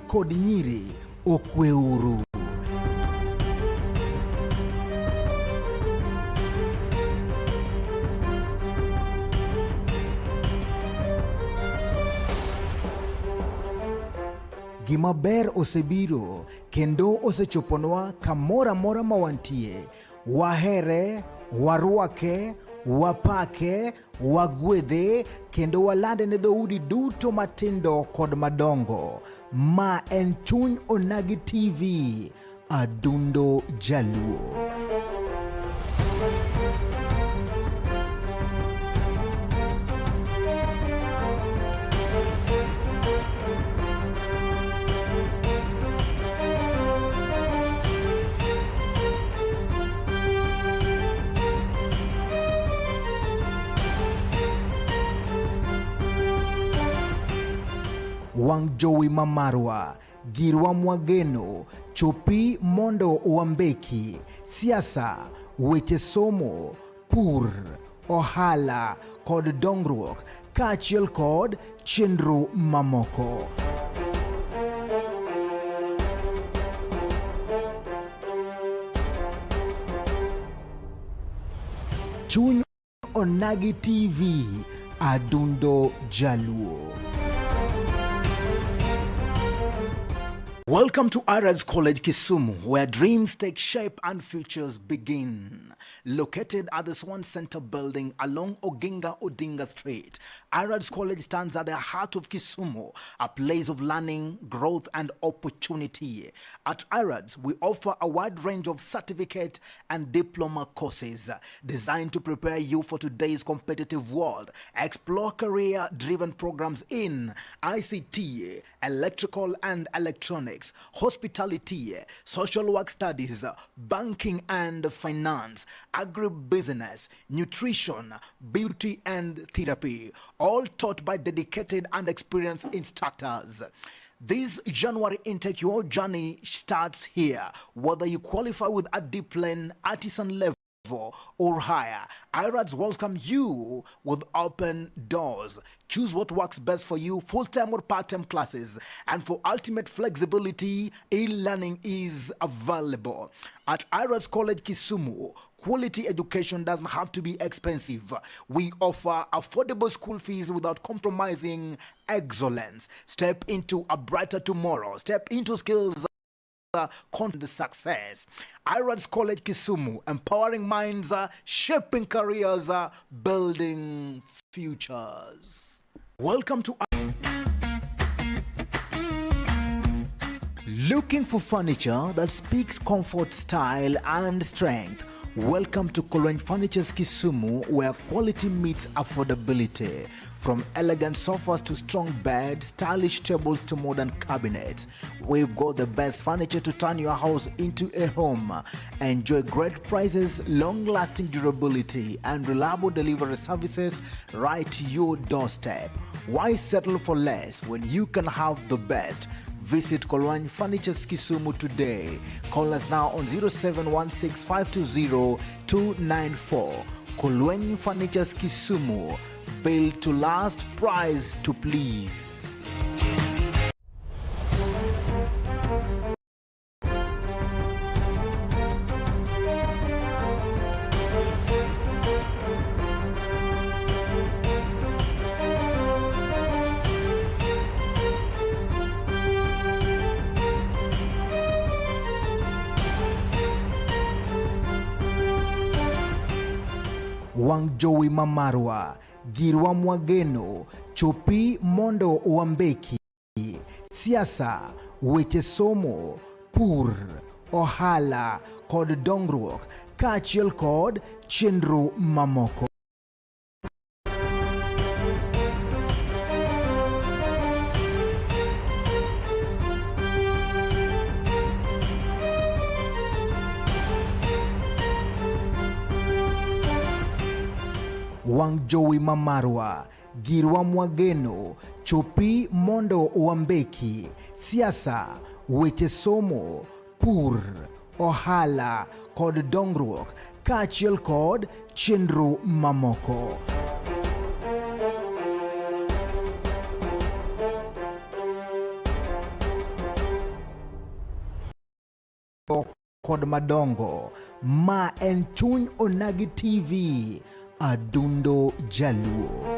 kod nyiri okweuru. Gima ber osebiro kendo osechoponwa kamoro amora ma wantie. Wahere, warwake, wapake, wagwedhe kendo walande ne dhoudi duto matindo kod madongo. Ma en Chuny Onagi TV, Adundo Jaluo. Wang' jowi ma marwa, girwa mwageno, chopi mondo wambeki, siasa, weche somo, pur, ohala kod dongruok kaachiel kod chenro mamoko. Chuny Onagi TV, Adundo Jaluo. Welcome to Arabs College Kisumu, where dreams take shape and futures begin. Located at the Swan Center building along Oginga Odinga Street, Arabs College stands at the heart of Kisumu, a place of learning, growth, and opportunity. At Arabs, we offer a wide range of certificate and diploma courses designed to prepare you for today's competitive world. Explore career driven programs in ICT, electrical and electronics, hospitality, social work studies, banking and finance, agribusiness, nutrition, beauty and therapy, all taught by dedicated and experienced instructors. This January intake, your journey starts here. Whether you qualify with a deep artisan level, or higher, IRADS welcome you with open doors. Choose what works best for you, full time or part time classes. And for ultimate flexibility, e learning is available. At IRADS College Kisumu, quality education doesn't have to be expensive. We offer affordable school fees without compromising excellence. Step into a brighter tomorrow. Step into skills confident success. IRADS College Kisumu, empowering minds, shaping careers, building futures. Welcome to Looking for furniture that speaks comfort, style, and strength? Welcome to Kolwen Furnitures Kisumu, where quality meets affordability. From elegant sofas to strong beds, stylish tables to modern cabinets, we've got the best furniture to turn your house into a home. Enjoy great prices, long lasting durability, and reliable delivery services right to your doorstep. Why settle for less when you can have the best? Visit Kolwany Furnitures Kisumu today. Call us now on 0716520294. Kolwany Furnitures Kisumu. Built to last, price to please. Wang' jowi ma marwa, girwa mwageno, chopi mondo wambeki. Siasa, weche somo, pur, ohala kod dongruok kaachiel kod chenro mamoko. Wang' jowi ma marwa, girwa mwageno, chopi mondo wambeki, siasa, weche somo, pur, ohala kod dongruok kaachiel kod chenro mamoko. Kod madongo. Ma en Chuny Onagi TV, Adundo Jaluo.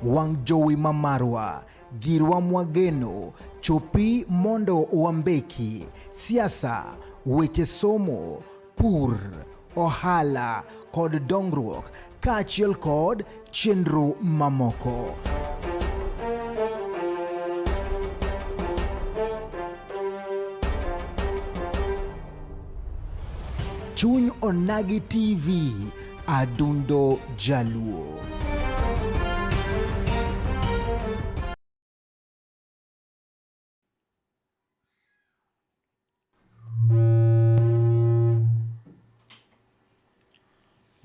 Wang' jowi mamarwa, girwa mwageno, chopi mondo wambeki, siasa, weche somo, pur, ohala kod dongruok kaachiel kod chenro mamoko. Chuny Onagi TV, Adundo Jaluo.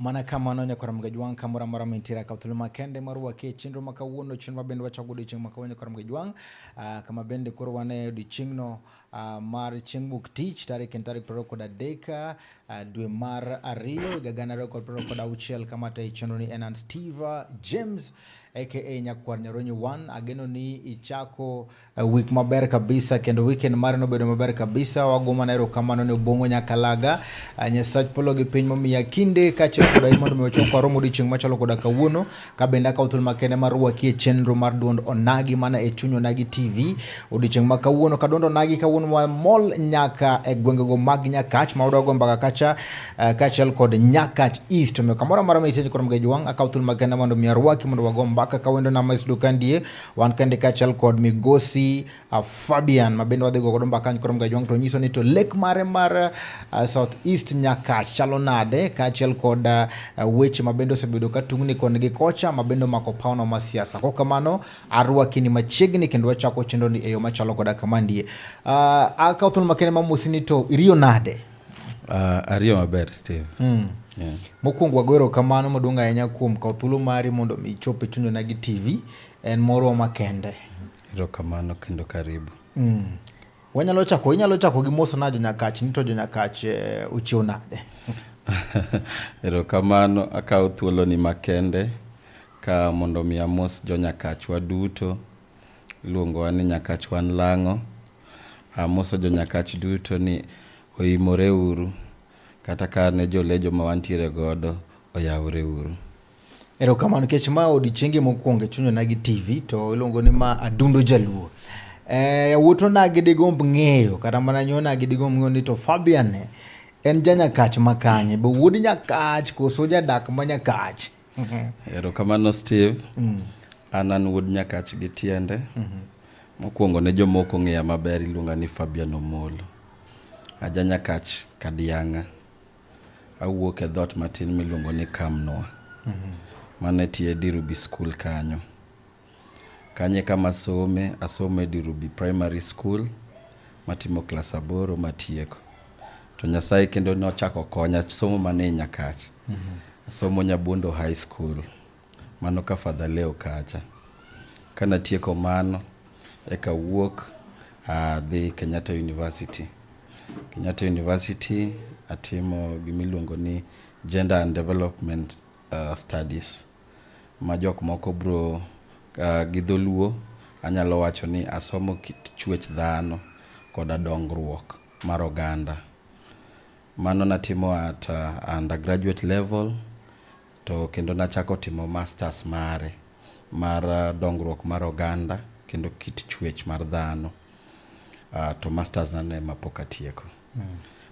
Mana kamano nyakwar Mgajwang' kamoro amora mintiere akaw thuolo makende mar rwaki e chenro ma kawuono, chenro ma bende wachako odiochieng' ma kawuono nyakwar Mgajwang', kama bende koro wan e odiochieng'no mar chieng' buk tich tarik en tarik 23 dwe mar ariyo higa 2026 kama tayo chenro ni en an Steve James aka Nyakwar Nyaronyi 1. Ageno ni ichako week maber kabisa kendo weekend mare nobedo maber kabisa. Wago mana erokamano ne Obong'o Nyakalaga, Nyasach polo gi piny momiya kinde kaachiel koda in mondo mi wachok warom odiochieng' machalo koda kawuono, ka bende akawo thuolo makende mar rwaki e chenro mar duond Onagi mana e Chuny Onagi TV odiochieng' ma kawuono. Ka duond Onagi kawuono wamol nyaka e gwengego mag Nyakach ma wadwa go mbaka kacha, kaachiel kod Nyakach East. Omiyo kamoro amora ma intie kod Mgejwang', akawo thuolo makende mondo mi arwaki mondo wago mbaka ka wendo na ma studio kandie wan kende kaachiel kod migosi Fabian ma bende wadhi go godo mbaka kod Mgajwang' to nyiso ni to lek mare mar South East Nyakach chalo nade kaachiel kod weche ma bende osebedo ka tungni koni gi kocha ma bende omako pawno ma siasa. Kok kamano arwaki ni machiegni kendo wachako chenro ni e yo machalo koda kamandie. Akawo thuolo makende mamosi ni to iriyo nade? Ariyo maber Steve. Yeah. Mokwongo wago erokamano maduong' ahinya kuom kawo thuolo mari mondo mi ichop e Chuny Onagi TV. En morwa makende. Erokamano kendo karibu. Wanyalo chako, inyalo chako gi moso na jonyakach ni to jonyakach ochiew nade? Erokamano, akawo thuolo ni makende ka mondo mi amos jonyakachwa duto. Iluongowa ni Nyakach wan lang'o. Amoso jonyakach duto ni oimore uru kata ka ne jolejo ma wantiere godo oyawre uru. Erokamano nikech ma odiechienge mokwongo e Chuny Onagi TV to iluongo ni ma Adundo Jaluo. Yawuot Onagi digomb ng'eyo kata mana nyi Onagi digomb ng'eyo ni to Fabian ne en ja Nyakach ma kanye? Be wuod Nyakach koso jadak ma Nyakach? Erokamano Steve. An an wuod Nyakach gi tiende. Mokwongo ne jomoko ong'eya maber iluonga ni Fabian Omolo. Aja Nyakach Kadiang'a. Awuok e dhoot matin miluongo ni Kamnwa. Mano e tie Dirubi School kanyo. Kanyo e kama asome, asomo e Dirubi Primary School matimo klas aboro matieko. To Nyasaye kendo nochako konya somo mana e Nyakach. Asomo Nyabondo High School. Mano ka Father Leo kacha. Kanatieko mano, eka awuok adhi Kenyatta University. Kenyatta University atimo gimiluongo ni Gender and Development Studies ma jok moko bro gi dholuo anyalo wacho ni asomo kit chwech dhano koda dongruok mar oganda. Mano natimo at undergraduate level to kendo nachako timo masters mare mar dongruok mar oganda kendo kit chwech mar dhano. To masters na no ema pok atieko.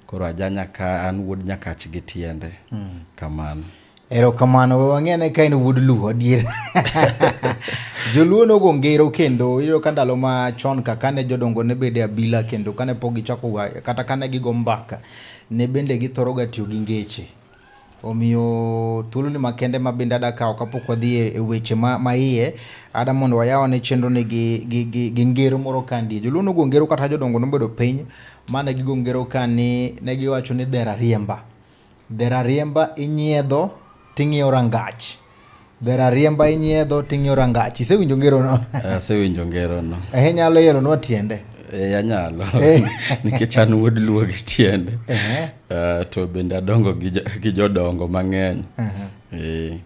Koro aja nyaka an wuod Nyakach gi tiende. Kamano. Erokamano, we wang'e ane ka in wuod Luo adier. Joluo nogo ngero kendo iyudo ka ndalo machon ka kane jodongo ne bedo e abila kendo kane pok gichako kata kane gigo mbaka ne bende githoro ga tiyo gi ngeche. Omiyo thuoloni makende ma bende ada kawo kapok wadhi e weche ma iye, ada mondo wayaw ane chenro ni gi ngero moro kandie. Joluo nogo ngero kata jodongo nobedo piny mane gigo ngero ka ni ne giwacho ni dher ariemba. Dher ariemba inyiedho ting'iyo rangach. Dher ariemba inyiedho ting'iyo rangach. Isewinjo ngerono? Asewinjo ngerono. Ehe, inyalo elonwa tiende? Eh, anyalo. Eh. Nikech an wuod Luo gi tiende. Ehe. To bende adongo gi jodongo mang'eny. Ehe. Eh.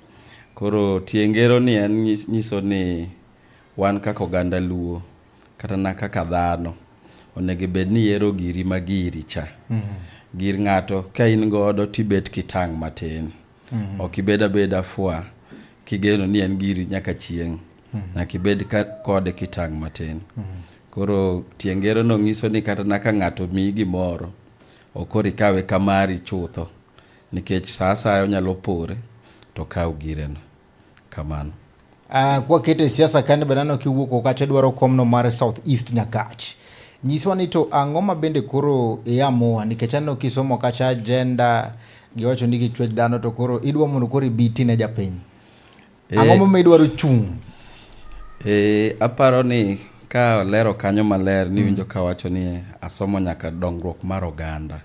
Koro tie ngero ni en nyiso ni wan kaka oganda Luo kata na kaka dhano onego bed ni yiero giri ma giri cha. Gir ng'ato ka in godo tibet kitang' matin. Ok ibed abeda fwa kigeno ni en giri nyaka chieng'. Nyaka ibed kode kitang' matin. Koro tie ngero no nyiso ni kata na ka ng'ato miyi gimoro, ok koro ikawe ka mari chutho. Nikech sa asaya onyalo pore to okaw gireno. Kamano. Kwakete siasa kande be aneno kiwuok kacha idwaro komno mar South East Nyakach. Nyiswa ni to ang'o ma bende koro iamua nikech aneno kisomo kacha agenda giwacho ni gichwech dhano to koro idwa mondo koro ibi itine japiny. Ang'o momiyo idwaro chung'? Aparo ni ka olero kanyo maler ni winjo ka wacho ni asomo nyaka dongruok mar oganda.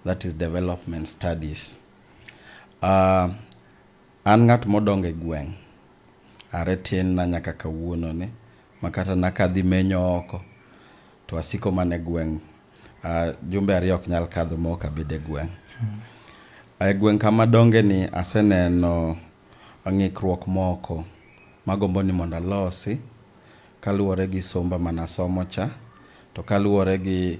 That is development studies. An ng'at modongo e gweng' are tin na nyaka kawuono ni ma kata na kadhi menyo oko to asiko mana e gweng'. Jumbe ariyo ok nyal kadho ma ok abedo e gweng'. E gweng' kama donge ni aseneno ng'ikruok moko magombo ni mondo alosi kaluwore gi somba manasomo cha to kaluwore gi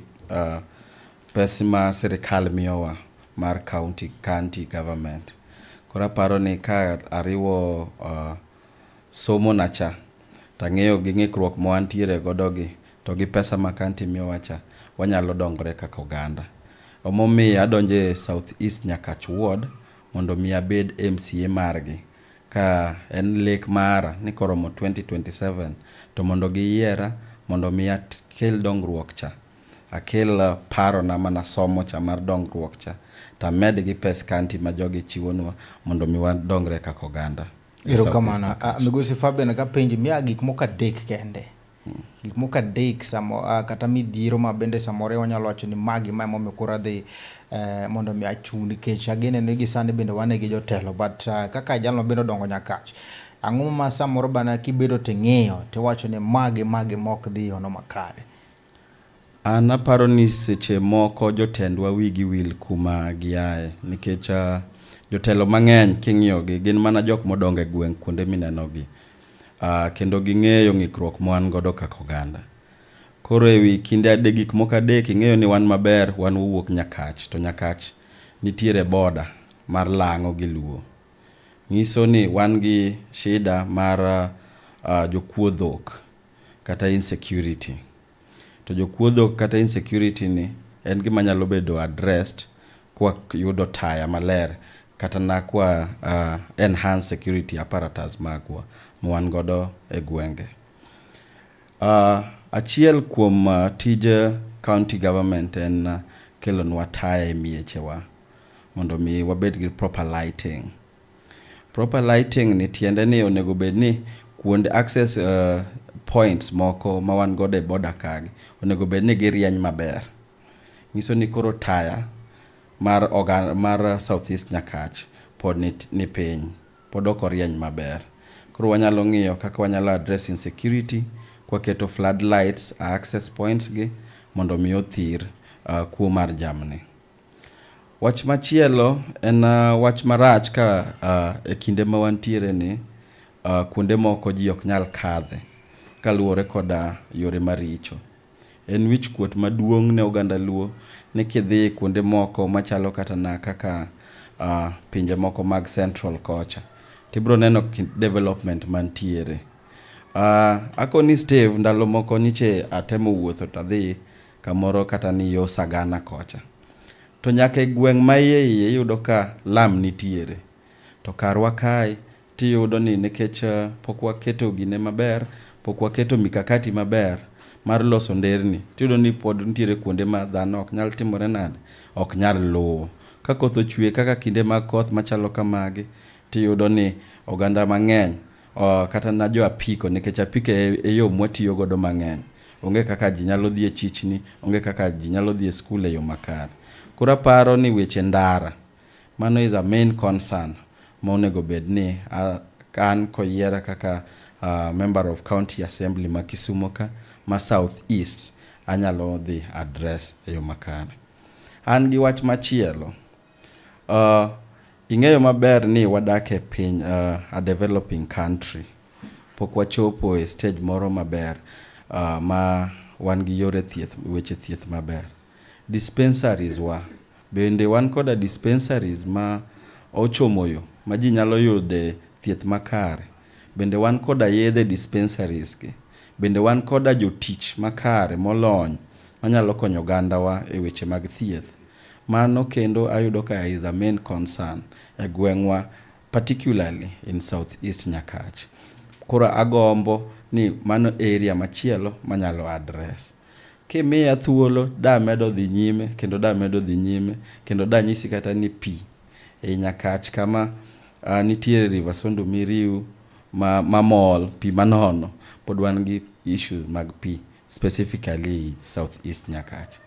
pes ma sirikal miyowa mar county government. Koro aparo ni ka ariwo somo na cha tang'eyo gi ng'ikruok ma wantiere godo gi to gi pesa ma county miyowa cha wanyalo dongore kaka oganda. Emomiyo adonjo e South East Nyakach ward mondo mi abed MCA margi ka en lek mara ni koromo 2027 to mondo giyiera mondo mi akel dongruok cha. Akel parona manasomo cha mar dongruok cha to amed gi pes county ma jogi chiwonwa mondo mi wadongre kaka oganda. Erokamano. Migosi Fabian kapenji miya gik moko adek kende. Gik moko adek kata midhiero ma bende samoro wanyalo wacho ni magi ma emomiyo koro adhi mondo mi achung' nikech ageno ni gi sani bende wan gi jotelo but kaka jalno bende odongo Nyakach. Ang'o ma samoro bana kibedo ting'iyo tiwacho ni magi magi mok dhi yono makare? An aparo ni seche moko jotendwa wigi wil kuma giaye nikech jotelo mang'eny king'iyogi gin mana jok modongo e gweng' kuonde minenogi. Kendo ging'eyo ng'ikruok ma wan godo kaka oganda. Koro ewi kinde adek gik moko adek ing'eyo ni wan maber wan wawuok Nyakach to Nyakach nitiere boda mar Lang'o gi Luo. Nyiso ni wan gi shida mar jokuo dhok kata insecurity. To jokuo dhok kata insecurity ni en gima nyalo bedo addressed kwa yudo taya maler kata na kwa enhance security apparatus magwa ma wan godo e gwenge. Achiel kuom tij county government en kelonwa taya e miechewa mondo mi wabed gi proper lighting. Proper lighting ni tiende ni onego bed ni kuonde access points moko ma wan godo e border kagi onego bed ni girieny maber. Nyiso ni koro taya mar South East Nyakach pod ni piny, pod ok orieny maber. Koro wanyalo ng'iyo kaka wanyalo address insecurity kwaketo flood lights access points gi mondo mi othir kuo mar jamni. Wach machielo en wach marach ka e kinde ma wantiere ni kuonde moko ji ok nyal kadhe kaluwore koda yore maricho. En wich kuot maduong' ne oganda Luo ni kidhi kuonde moko machalo kata na kaka pinje moko mag Central kocha tibiro neno development mantiere. Akoni Steve ndalo moko nyiche atemo wuotho tadhi kamoro kata ni yo Sagana kocha. To nyaka e gweng' ma iye iye iyudo ka lam nitiere. To karwa kae tiyudo ni nikech pok waketo gine maber, pok waketo mikakati maber mar loso nderni, tiyudo ni pod nitiere kuonde ma dhano ok nyal timore nade, ok nyal luwo. Ka koth ochwe kaka kinde mag koth machalo kamagi, tiyudo ni oganda mang'eny kata na jo apiko nikech apiko e yo mwatiyo godo mang'eny. Onge kaka ji nyalo dhi e chichni, onge kaka ji nyalo dhi e skul e yo makare. Koro aparo ni weche ndara, mano is a main concern ma onego bed ni Ka an koyiera kaka member of county assembly ma Kisumo ka ma South East, anyalo dhi address e yo makare. An gi wach machielo. Ing'eyo maber ni wadak e piny, a developing country. Pok wachopo e stage moro maber ma wan gi yore thieth, weche thieth maber. Dispensaries wa bende wan koda dispensaries ma ochomo yo ma ji nyalo yude thieth makare. Bende wan koda yedhe dispensaries gi. Bende wan koda jotich makare molony manyalo konyo ogandawa e weche mag thieth. Mano kendo ayudo ka is a main concern e gweng'wa, particularly in South East Nyakach. Koro agombo ni mano area machielo manyalo address. Kimiya thuolo damedo dhi nyime kendo damedo dhi nyime kendo danyisi kata ni pi ei Nyakach kama nitiere River Sondu Miriu ma mamol pi manono, pod wan gi issue mag pi, specifically South East Nyakach.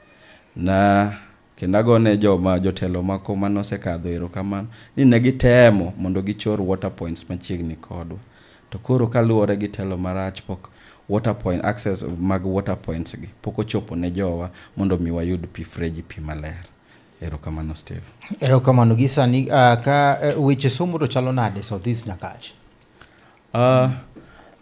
Na kendo agone joma jotelo moko manosekadho erokamano ni ne gitemo mondo gichor water points machiegni kodwa. To koro kaluwore gi telo marach, pok water point access mag water points gi pok ochopo ne jowa mondo mi wayud pi freji, pi maler. Erokamano, Steve. Erokamano. Gi sani ka weche somo to chalo nade South East Nyakach?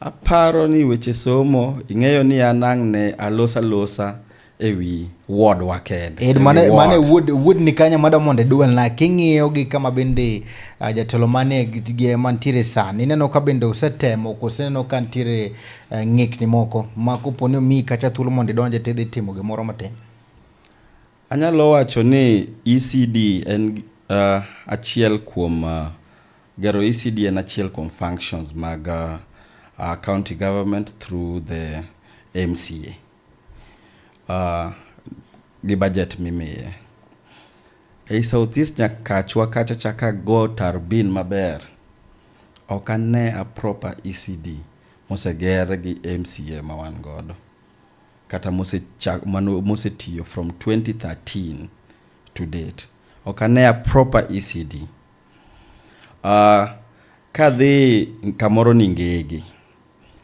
Aparo ni weche somo, ing'eyo ni an ang' ne alosa alosa e wi ward wa kende. E, mane mane wuod wuod ni kanya mada mondo idwelna king'iyo gi kama bende jatelo mane gi mantiere sani, ineno ka bende osetemo kose ineno ka nitiere ng'ikni moko ma kopo ni omiyi kacha thuolo mondo idonje to idhi timo gimoro matin? Anyalo wacho ni ECD en achiel kuom gero ECD en achiel kuom functions mag county government through the MCA gi budget mimiye. Ei South East Nyakachwa kacha chaka go tarbin maber, ok ane a proper ECD moseger gi MCA ma wan godo kata mosechak mano mosetiyo from 2013 to date. Ok ane a proper ECD. Kadhi kamoro ni Ngege,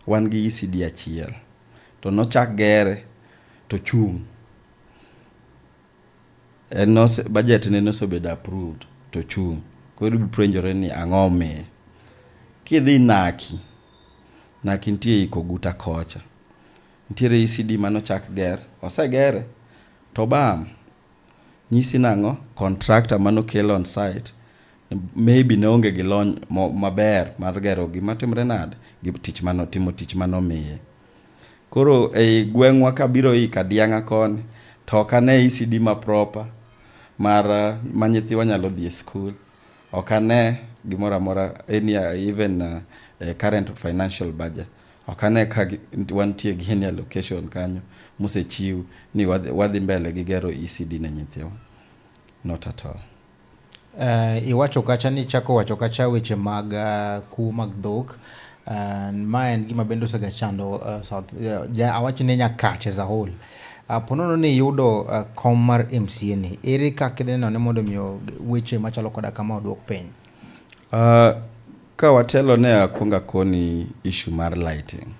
wan gi ECD achiel to nochak gere to chung'. En nose, budget ne nosebedo approved to chung'. Koro ipenjore ni ang'o omiyo. Kidhi Naki, Naki nitie Koguta kocha. Nitiere ECD manochak ger, osegere to bam. Nyisi nang'o? Contractor manokel on site maybe ne onge gi lony maber mar gero gima timre nade gi tich manotimo, tich manomiye. Koro ei gweng'wa kabiro ei Kadiang'a koni to ok ane ECD ma proper mar ma nyithiwa nyalo dhi e skul. Ok ane gimoro amora, any even current financial budget. Ok ane ka wantie gi any allocation kanyo mosechiw ni wadhi mbele gi gero ECD ne nyithiwa. Not at all. Iwacho kacha ni ichako wacho kacha weche mag kuo mag dhok. Ma en gima bende osega chando South, awach ni Nyakach as a whole. Po nono ni iyudo kom mar MCA ni, ere kaka idhi neno ni mondo miyo weche machalo koda kama oduok piny? Ka watelo ne akwongo akoni issue mar lighting.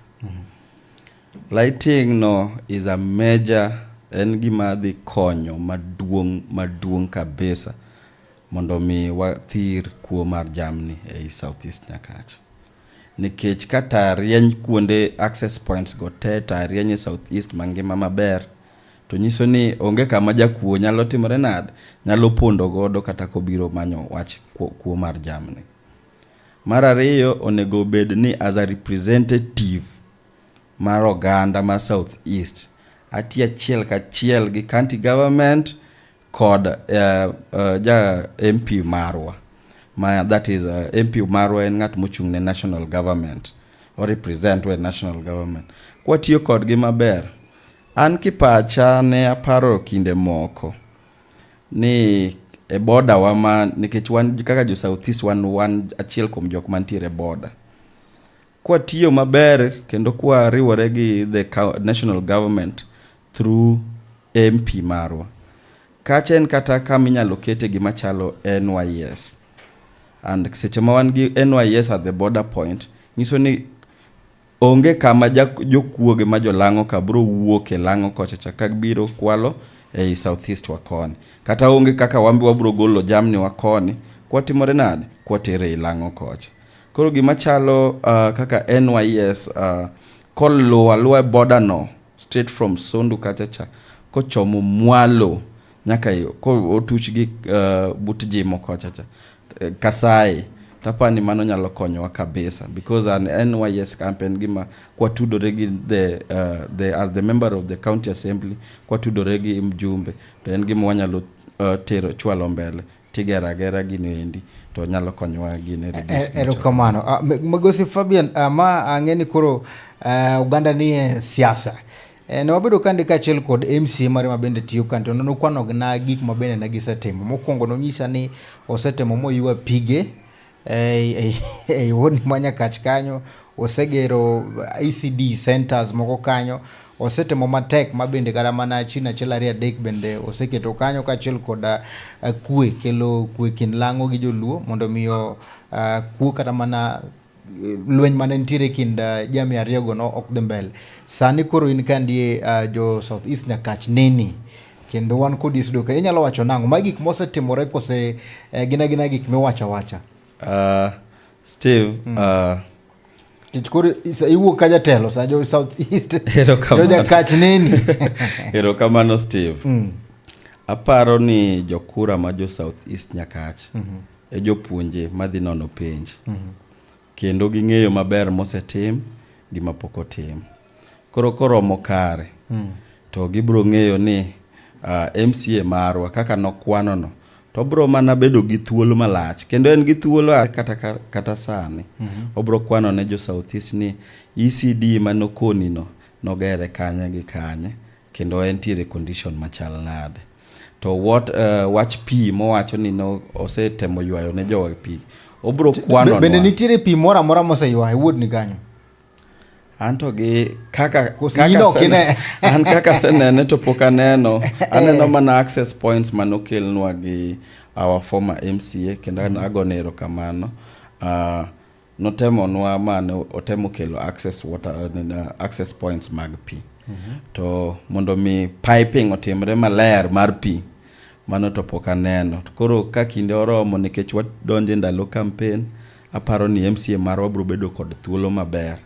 Lighting no is a major, en gima dhi konyo maduong' maduong' kabisa mondo mi wathir kuo mar jamni ei South East Nyakach. Nikech ka taya rieny kuonde access points go te, taya rieny e South East mangima maber, to nyiso ni onge kama jakuo nyalo timore nade, nyalo pondo godo kata kobiro manyo wach kuo mar jamni. Mar ariyo, onego bed ni as a representative mar oganda mar South East, atiyo achiel kachiel gi county government kod ja MP marwa. Ma that is MP marwa en ng'at mochung' ne national government. O represent we national government. Kwatiyo kodgi maber, an kipacha ne aparo kinde moko ni e border wa ma nikech wan kaka jo South East wan achiel kuom jok mantiere e border. Kwatiyo maber kendo kwariwore gi the national government through MP marwa. Kacha en kata kama inyalo kete gima chalo NYS. And seche ma wan gi NYS at the border point, nyiso ni onge kama jokuoge ma jolang'o ka bro wuok e lang'o kocha cha ka biro kwalo ei South East wa koni. Kata onge kaka wan be wabro golo jamni wa koni kwatimore nade kwatere ei lang'o kocha. Koro gima chalo kaka NYS koluwo aluwa e border no straight from Sondu kacha cha kochomo mwalo nyaka otuch gi but Jimo kocha cha Kasai, tapani mano nyalo konyowa kabisa because an NYS camp en gima kwatudore gi the as the member of the county assembly, kwatudore gi mjumbe to en gima wanyalo tero chwalo mbele tigero agera gino endi to nyalo konyowa gine reduce. Erokamano. Migosi Fabian, ma ang'e ni koro oganda ni e siasa. Ne wabedo kande kaachiel kod MCA mare ma bende tiyo kan to nokwano na gik ma bende ne gisetimo. Mokwongo nonyisa ni osetemo moywa pige ei wodi ma Nyakach kanyo, osegero ECD centers moko kanyo, osetemo matek ma bende kata mana china achiel ariyo adek bende oseketo kanyo kaachiel kod kwe, kelo kwe kind Lang'o gi joluo mondo miyo kuo kata mana lweny mane nitiere kind jamii ariyogo no ok dhi mbele. Sani koro in kandie jo South East Nyakach neni kendo wan kodi studio ka, inyalo wacho nang'o? Magi gik mosetimore kose gin agina gik miwacho awacha? Steve, Nikech koro iwuok ka jatelo sa jo South East jo Nyakach neni. Erokamano, Steve. Aparo ni jokura ma jo South East Nyakach e jopuonje madhi nono penj. Kendo ging'eyo maber mosetim gi mapok otim. Koro koromo kare to gibiro ng'eyo ni MCA marwa kaka nokwano no to obiro mana bedo gi thuolo malach kendo en gi thuolo kata sani. Obiro kwano ne jo South East ni ECD manokoni no nogere kanye gi kanye kendo entiere condition machal nade. To what wach pi mowacho ni no osetemo ywayo ne jowa pi, obiro kwano. Bende nitiere pi moro amora moseywa e wuodni kanyo? Anto gi kaka kaka an kaka asenene to pok aneno. Aneno mana access points manokelnwa gi our former MCA kendo agone erokamano. Notemonwa ma otemo kelo access water, access points mag pi. To mondo mi piping otimre maler mar pi, mano to pok aneno. Koro ka kinde oromo nikech wadonjo e ndalo campaign, aparo ni MCA marwa biro bedo kod thuolo maber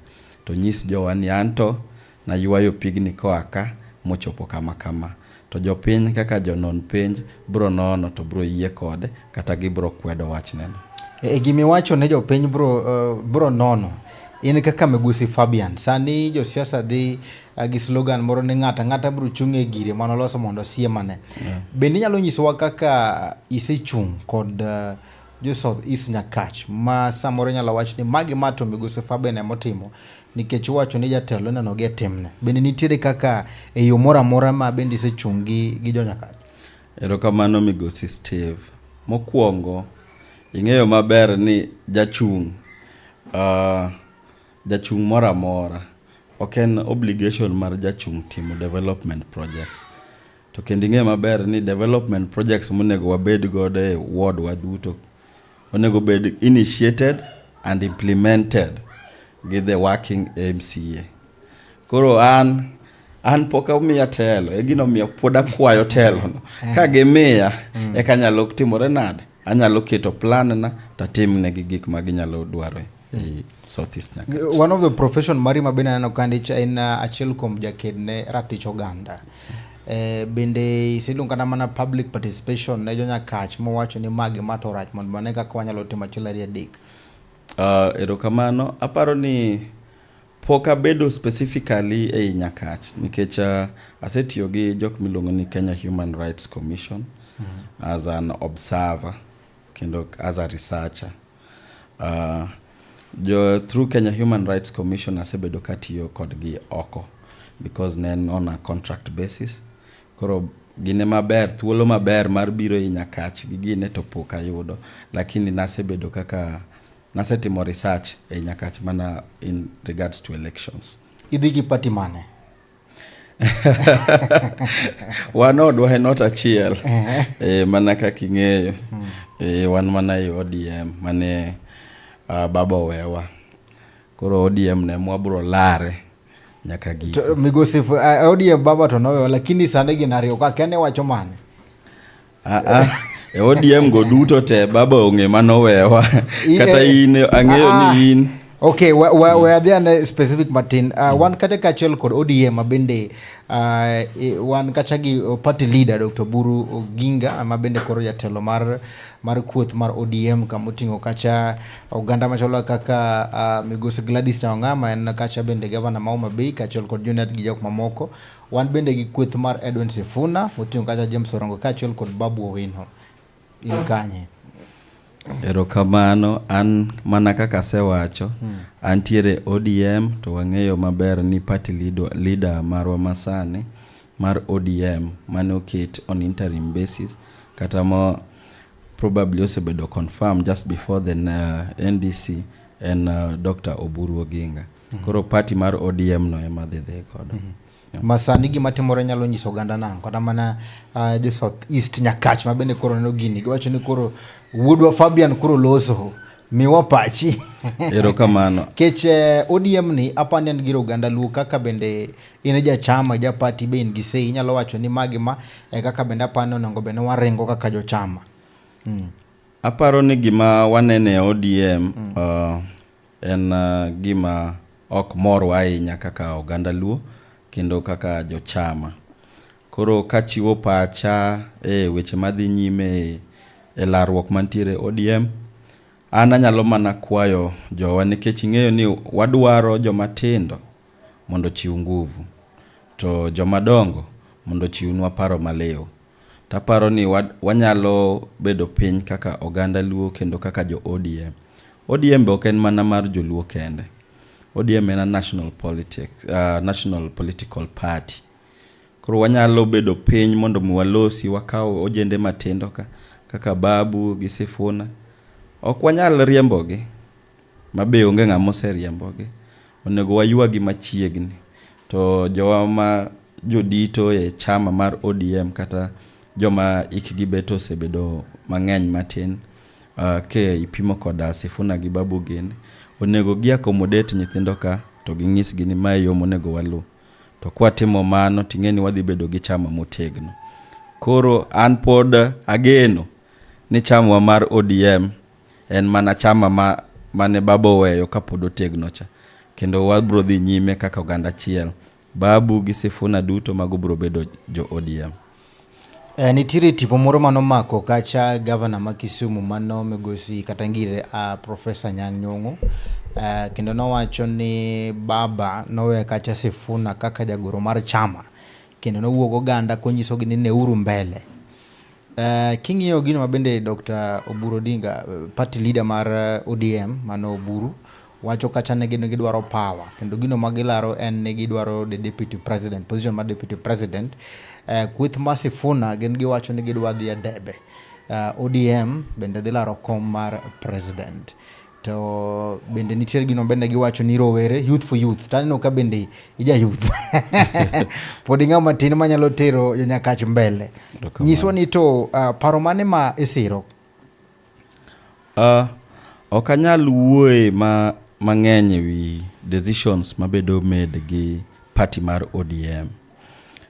to nyis jowa ni anto naywayo pigni koa ka mochopo kama kama. To jopiny kaka jonon penj biro nono to biro yie kode kata gibiro kwedo wachneno. E gimiwacho ne jopiny bro nono. In kaka Migosi Fabian, sani josiasa dhi gi slogan moro ni ng'ato ang'ata biro chung' e gire manoloso mondo osiemane. Bende inyalo nyisowa kaka isechung' kod jo South East Nyakach ma samoro inyalo wach ni magi ma to Migosi Fabian emotimo nikech iwacho ni jatelo ineno gi e timne. Bende nitiere kaka e yo moro amora ma bende isechung' gi jo Nyakach? Erokamano, Migosi Steve. Mokwongo, ing'eyo maber ni jachung' moro amora ok en obligation mar jachung' timo development projects. To kendo ing'eyo maber ni development projects monego wabed godo e ward wa duto onego bed initiated and implemented gi the working MCA. Koro an pok omiya telo, e gino omiyo pod akwayo telo no. Ka gimiya, eka anyalo timore nade? Anyalo keto plan na tatimnegi gik ma ginyalo dwaro e South East Nyakach. One of the profession mari ma bende aneno kandi en achiel kuom jaked ne ratich oganda. Bende iseluongo kata mana public participation ne jo Nyakach mowacho ni magi ma to rach mondo wane kaka wanyalo timo achiel ariyo adek. Erokamano. Aparo ni pok abedo specifically ei Nyakach nikech asetiyo gi jok miluongo ni Kenya Human Rights Commission as an observer kendo as a researcher. Through Kenya Human Rights Commission asebedo katiyo kodgi oko because ne en on a contract basis. Koro gine maber, thuolo maber mar biro ei Nyakach gi gine to pok ayudo. Lakini nasebedo kaka nasetimo research ei Nyakach mana in regards to elections. Idhi gi party mane? Wan odwa en ot achiel. E, mana kaka ing'eyo. E, wan mana e ODM mane baba owewa. Koro ODM ne mwabro lare nyaka giko. To, migosi ODM baba to nowewa lakini sani gin ariyo ka kene wacho mane? Ah, ah. E ODM go duto te baba ong'e manowewa. Kata in ang'eyo ni in. Okay, we, we, we adhi ane specific matin. Wan kata kaachiel kod ODM ma bende wan kacha gi party leader Dr. Oburu Oginga ma bende koro jatelo mar kweth mar ODM kama oting'o kacha oganda machalo kaka Migosi Gladys Nyawang'a ma en kacha bende gavana ma Homa Bay kaachiel kod Junet gi jok mamoko. Wan bende gi kweth mar Edwin Sifuna moting'o kacha James Orengo kaachiel kod Babu Owino. In kanye? Erokamano, an mana kaka asewacho, antiere ODM to wang'eyo maber ni party leader marwa masani mar ODM mane oket on interim basis kata mo probably osebedo confirmed just before the NDC en Dr. Oburu Oginga. Koro party mar ODM no ema dhi dhi godo. Ma sani gima timore nyalo nyiso oganda nang'o? Kata mana jo South East Nyakach ma bende koro neno gini giwacho ni koro wuodwa Fabian koro loso miwa pachi. Erokamano. Kech ODM ni apani en gir oganda Luo kaka bende in jachama ja party be in gi say inyalo wacho ni magi ma e kaka bende apani onego bed ni waringo kaka jochama. Aparo ni gima waneno e ODM en gima ok morwa ahinya kaka oganda Luo kendo kaka jochama. Koro kachiwo pacha e weche madhi nyime e larruok mantiere ODM, an anyalo mana kwayo jowa nikech ing'eyo ni wadwaro joma tindo mondo ochiw nguvu to joma dongo mondo ochiwnwa paro maliw. Taparo ni wanyalo bedo piny kaka oganda Luo kendo kaka jo ODM. ODM be ok en mana mar joluo kende. ODM en a national politics, national political party. Koro wanyalo bedo piny mondo mi walosi, wakaw ojende matindo ka kaka Babu gi Sifuna. Ok wanyal riembogi, ma be onge ng'ama oseriembogi. Onego waywagi machiegni. To jowa ma jodito e chama mar ODM kata joma hikgi bet osebedo mang'eny matin ke ipimo koda Sifuna gi Babu gini, onego gi accommodate nyithindo ka to ging'isgi ni mae yo monego waluw. To kwatimo mano ting'e ni wadhi bedo gi chama motegno. Koro an pod ageno ni chamwa mar ODM en mana chama ma mane baba oweyo kapod otegno cha. Kendo wabro dhi nyime kaka oganda achiel. Babu gi Sifuna duto mago bro bedo jo ODM. Nitiere tipo moro manomako kacha gavana ma Kisumu mano migosi kata ngire Professor Anyang' Nyong'o kendo nowacho ni baba nowe kacha Sifuna kaka jagoro mar chama kendo nowuok oganda konyisogi ni neuru mbele. King'iyo gino ma bende Dr. Oburu Odinga, party leader mar ODM mano Oburu wacho kacha ne gin gidwaro power kendo gino ma gilaro en ni gidwaro the deputy president, position mar deputy president. Kweth mar Sifuna gin giwacho ni gidwa dhi e debe. ODM bende dhi laro kom mar president. To bende nitiere gino bende giwacho ni rowere youth for youth. To aneno ka bende ija youth. Pod ing'ama tin manyalo tero jonyakach mbele. Nyiswa ni to paro mane ma isiro? Ok anyal wuoye mang'eny e wi decisions mabedo made gi party mar ODM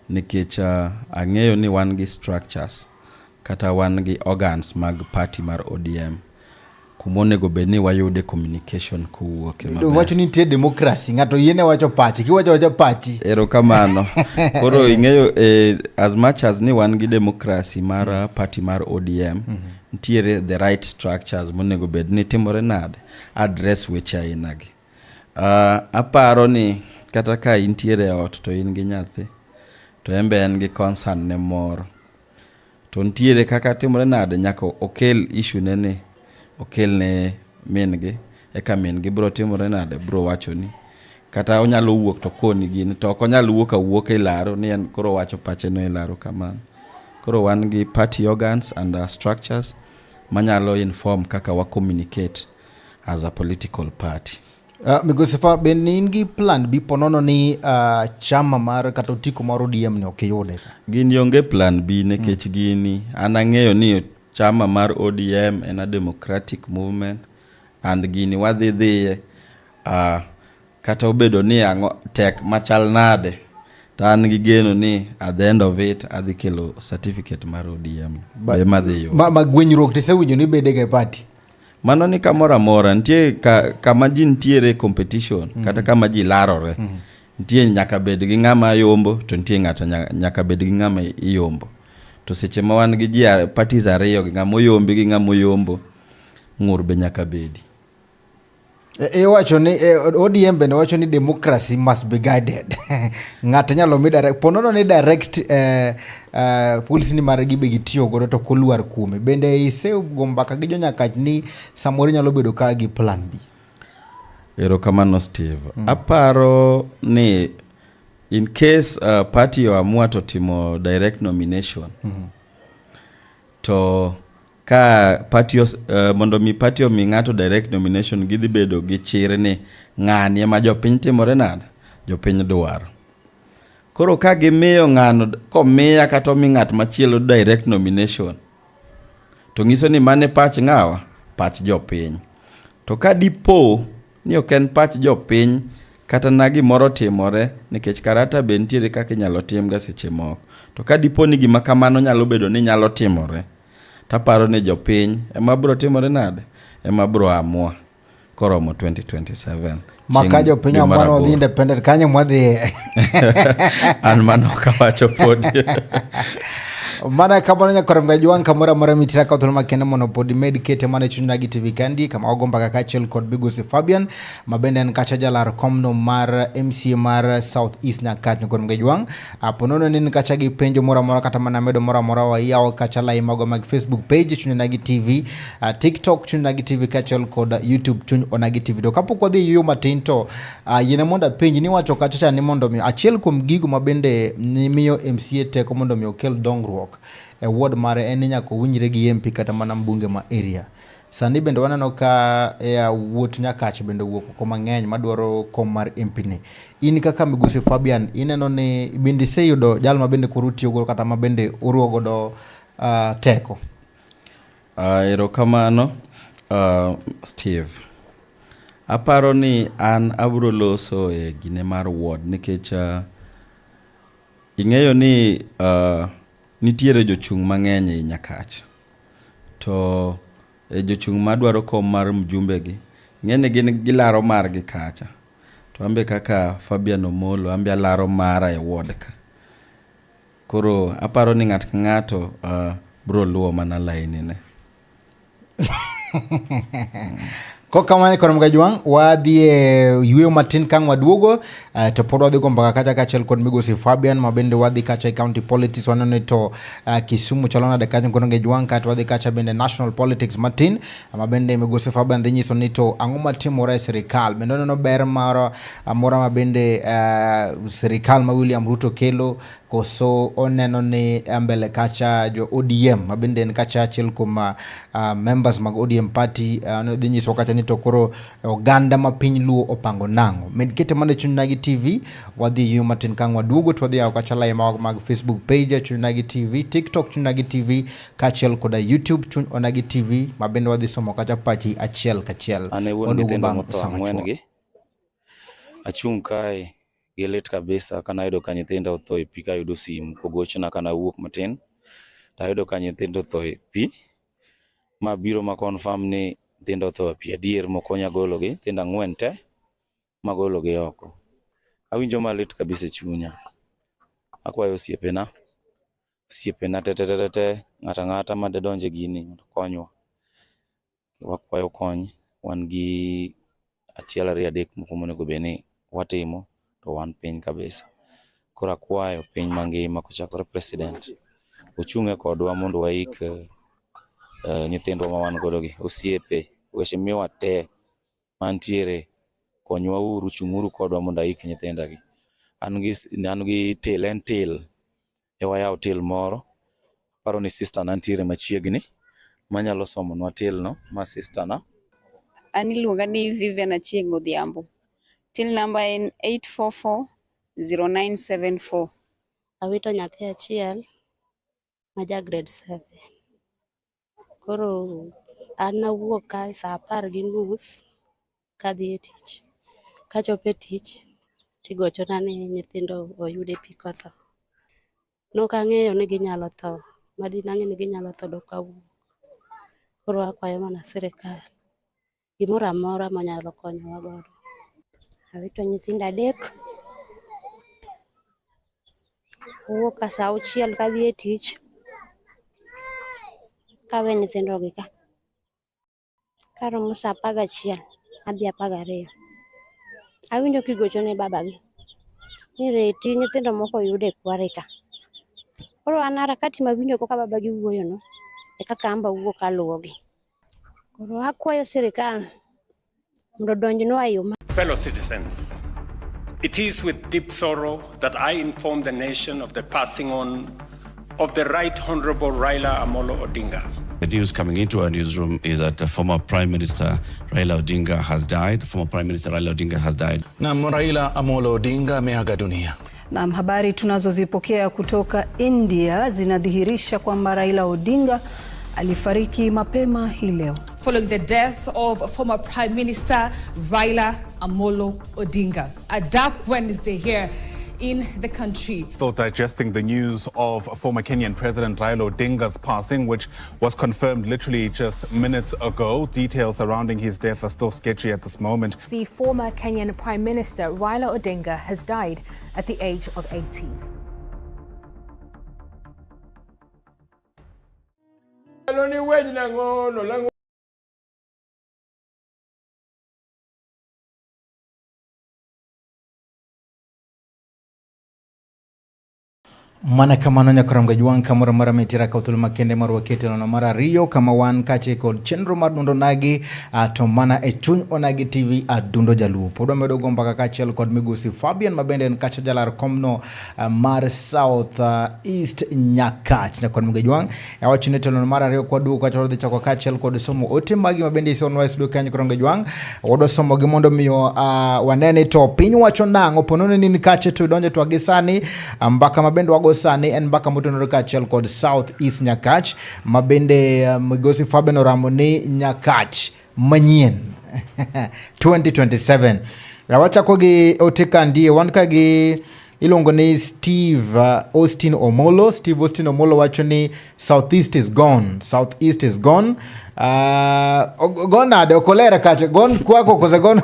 nikech ang'eyo ni wan gi structures kata wan gi organs mag party mar ODM kuma onego bed ni wayude communication kowuok e maber. Wacho ni nitie democracy, ng'ato yiene wacho pache, kiwacho wacho pachi. Erokamano. Koro ing'eyo as much as ni wan gi democracy mar party mar ODM, nitiere the right structures monego bed ni timore nade address weche aina gi. Aparo ni kata ka intiere e ot to in gi nyathi to en be en gi concern ne moro to nitiere kaka timore nade nyaka okel issue ne ni okel ne min gi eka min gi bro timore nade bro wachoni kata onyalo wuok to koni gini to ok onyal wuok awuoka e laro ni en koro owacho pache no e laro kamano. Koro wan gi party organs and structures manyalo inform kaka wa communicate as a political party. Migosi Fa, be ne in gi plan B ponono ni chama mar kata otiko mar ODM ni ok iyude? Gini onge plan B nikech gini an ang'eyo ni chama mar ODM en a democratic movement and gini wadhi dhiye kata obedo ni ang'o tek machal nade to an gi geno ni at the end of it adhi kelo certificate mar ODM be madhi yudo. Ma gwenyruok tisewinjo ni bedega e party? Mano ni kamoro amora nitie ka, kama ji nitiere competition kata kama ji larore nitie nyaka bed gi ng'ama yombo to nitie ng'ato nyaka bed gi ng'ama iyombo to seche ma wan gi ji parties ariyo gi ng'ama oyombi gi ng'ama oyombo ng'ur be nyaka bedi. Iwacho ni ODM bende wacho ni democracy must be guided. Ng'ato nyalo mi direct, ponono ni direct policy ni margi be gitiyo godo to kolwar kuome. Bende isego mbaka gi jonyakach ni samoro nyalo bedo ka gi plan B? Erokamano Steve. Aparo ni in case party oamua to timo direct nomination to ka party mondo mi party omi ng'ato direct nomination gidhi bedo gi chir ni ng'ani ema jopiny timore nade jopiny dwaro. Koro ka gimiyo ng'ano komiya kata omi ng'at machielo direct nomination to nyiso ni mane pach ng'awa pach jopiny. To ka dipo ni ok en pach jopiny kata na gimoro timore nikech karata be nitiere kaka inyalo timga seche moko. To ka dipo ni gima kamano nyalo bedo ni nyalo timore taparo ni jopiny ema bro timore nade ema bro amua koromo 2027. Maka jopiny amua ni wadhi independent kanyo mwadhiye. An mano ok awacho podi. Mana kamano nyakwar Mgajwang' kamoro amora mitira ka thuolo makende mondo pod imed kete mana e chuny Onagi TV kandi kama wago mbaka kaachiel kod Migosi Fabian ma bende en kacha jalar komno mar MCA mar South East Nyakach. Nyakwar Mgajwang', ponono ni in kacha gi penjo moro amora kata mana medo moro amora wayawo kacha lai magwa mag Facebook page Chuny Onagi TV, TikTok Chuny Onagi TV kaachiel kod YouTube Chuny Onagi TV. To kapok wadhi e yueyo matin to yiena mondo apenji ni wacho kacha cha ni mondo mi achiel kuom gigo ma bende miyo MCA teko mondo mi okel dongruok e ward mare en ni nyaka owinjre gi MP kata mana mbunge ma area. Sani bende waneno ka wuot Nyakach bende owuok oko mang'eny madwaro kom mar MP ni. In kaka Migosi Fabian ineno ni bende iseyudo jal ma bende koro utiyo godo kata ma bende uriwo godo teko? Erokamano Steve. Aparo ni an abro loso e gine mar ward nikech ing'eyo ni nitiere jochung' mang'eny ei Nyakach. To e jochung' madwaro kom mar mjumbe gi, ing'e ni gin gilaro margi kacha. To an be kaka Fabian Omolo, an be alaro mara e ward ka. Koro aparo ni ng'ato ka ng'ato bro luwo mana laini ne. Kokamano koro Mgajwang' wadhi e yueyo matin kang' waduogo to pod wadhi go mbaka kacha kaachiel kod Migosi Fabian ma bende wadhi kacha e county politics waneno ni to Kisumu chalo nade kanyo koro Mgajwang' kaeto wadhi kacha bende national politics matin ma bende Migosi Fabian dhi nyiso ni to ang'o matimore e sirikal bende oneno ber moro amora ma bende sirikal ma William Ruto kelo koso oneno ni mbele kacha jo ODM ma bende en kacha achiel kuom members mag ODM party dhi nyiso kacha ni to koro oganda ma piny Luo opango nang'o. Med kete mana e Chuny Onagi TV, wadhi yueyo matin kang' waduogo to wadhi yawo kacha lai mag Facebook page Chuny Onagi TV, TikTok Chuny Onagi TV kaachiel koda YouTube Chuny Onagi TV ma bende wadhi somo kacha pachi achiel kachiel. An e wuon Waduogo nyithindo bang' motho sama ang'wen chuok. gi. Achung' kae gi lit kabisa ka nayudo ka nyithindo otho e pi kayudo simu kogochna ka nawuok matin tayudo ka nyithindo otho e pi mabiro ma confirm ni nyithindo otho e pi adier mokonya gologi nyithindo ang'wen te magologi oko. Awinjo malit kabisa e chunya. Akwayo osiepena, osiepena te te te te, ng'ato ang'ata madedonj e gini mondo okonywa. Wakwayo kony, wan gi achiel ariyo adek moko monego bed ni watimo to wan piny kabisa. Koro akwayo piny mangima kochakore president ochung' e kodwa mondo waik nyithindwa ma wan godo gi, osiepe, waheshimiwa te mantiere konywa uru, chung'uru kodwa mondo aik nyithinda gi. An gi till, en till e wayaw till moro. Aparo ni sister na nitiere machiegni manyalo somonwa till no, ma sister na. An iluonga ni Vivian Achieng' Odhiambo. Till number en 8440974. Awito nyathi achiel ma ja grade 7. Koro an nawuok kae saa apar gi nus kadhi e tich. Kachopo e tich tigochona ni nyithindo oyud e pi kotho. Nok ang'eyo ni ginyalo tho, madine ang'e ni ginyalo tho dok awuok. Koro akwayo mana sirikal gimoro amora monyalo konyowa godo. Awito nyithindo adek. Awuok ka saa auchiel kadhi e tich. Kawe nyithindo gi ka. Karomo saa apar gachiel adhi apar gariyo. Awinjo kigocho ne babagi ni reti nyithindo moko oyud e kware ka. Koro an harakati mawinjo go ka babagi wuoyo no e kaka an be awuok aluwogi. Koro akwayo sirikal mondo odonjnwa e yo ma Fellow citizens, it is with deep sorrow that I inform the nation of the passing on of the Right Honorable Raila Amolo Odinga. The news coming into our newsroom is that the former Prime Minister Raila Odinga has died. Former Prime Minister Raila Odinga has died. Na Raila Amolo Odinga ameaga dunia. Na habari tunazozipokea kutoka India zinadhihirisha kwamba Raila Odinga alifariki mapema hii leo. Following the death of former Prime Minister Raila Amolo Odinga. A dark Wednesday here in the country. Still digesting the news of former Kenyan President Raila Odinga's passing, which was confirmed literally just minutes ago. Details surrounding his death are still sketchy at this moment. The former Kenyan Prime Minister Raila Odinga has died at the age of 80. Mana kamano nyakwarom gajwang' kamoro amora mitira ka thuolo makende mar wakete nono mar ariyo kama wan kaachiel kod chenro mar Duond Onagi to mana e chuny Onagi TV Adundo Jaluo. Pod wamedo go mbaka kaachiel kod migosi Fabian ma bende en kacha jalar komno mar South East Nyakach. Nyakwarom gajwang' awacho ni telo mar ariyo kwaduogo kacha wadhi chako kaachiel kod somo ote magi ma bende isonwa e studio kanyo nyakwarom gajwang'. Wadwa somogi mondo miyo wane ni to piny wacho nang'o ponono ni in kache to idonjo to gi sani mbaka ma bende wago sani en mbaka motenore kaachiel kod South East Nyakach ma bende migosi Fabian oramo ni Nyakach manyien 2027. Wachako gi ote kandie wan ka gi iluongo ni Steve Austin Omolo. Steve Austin Omolo wacho ni Southeast is gone. Southeast is gone. Gone nade? Ok olere kacha. Gone kwako kose gone?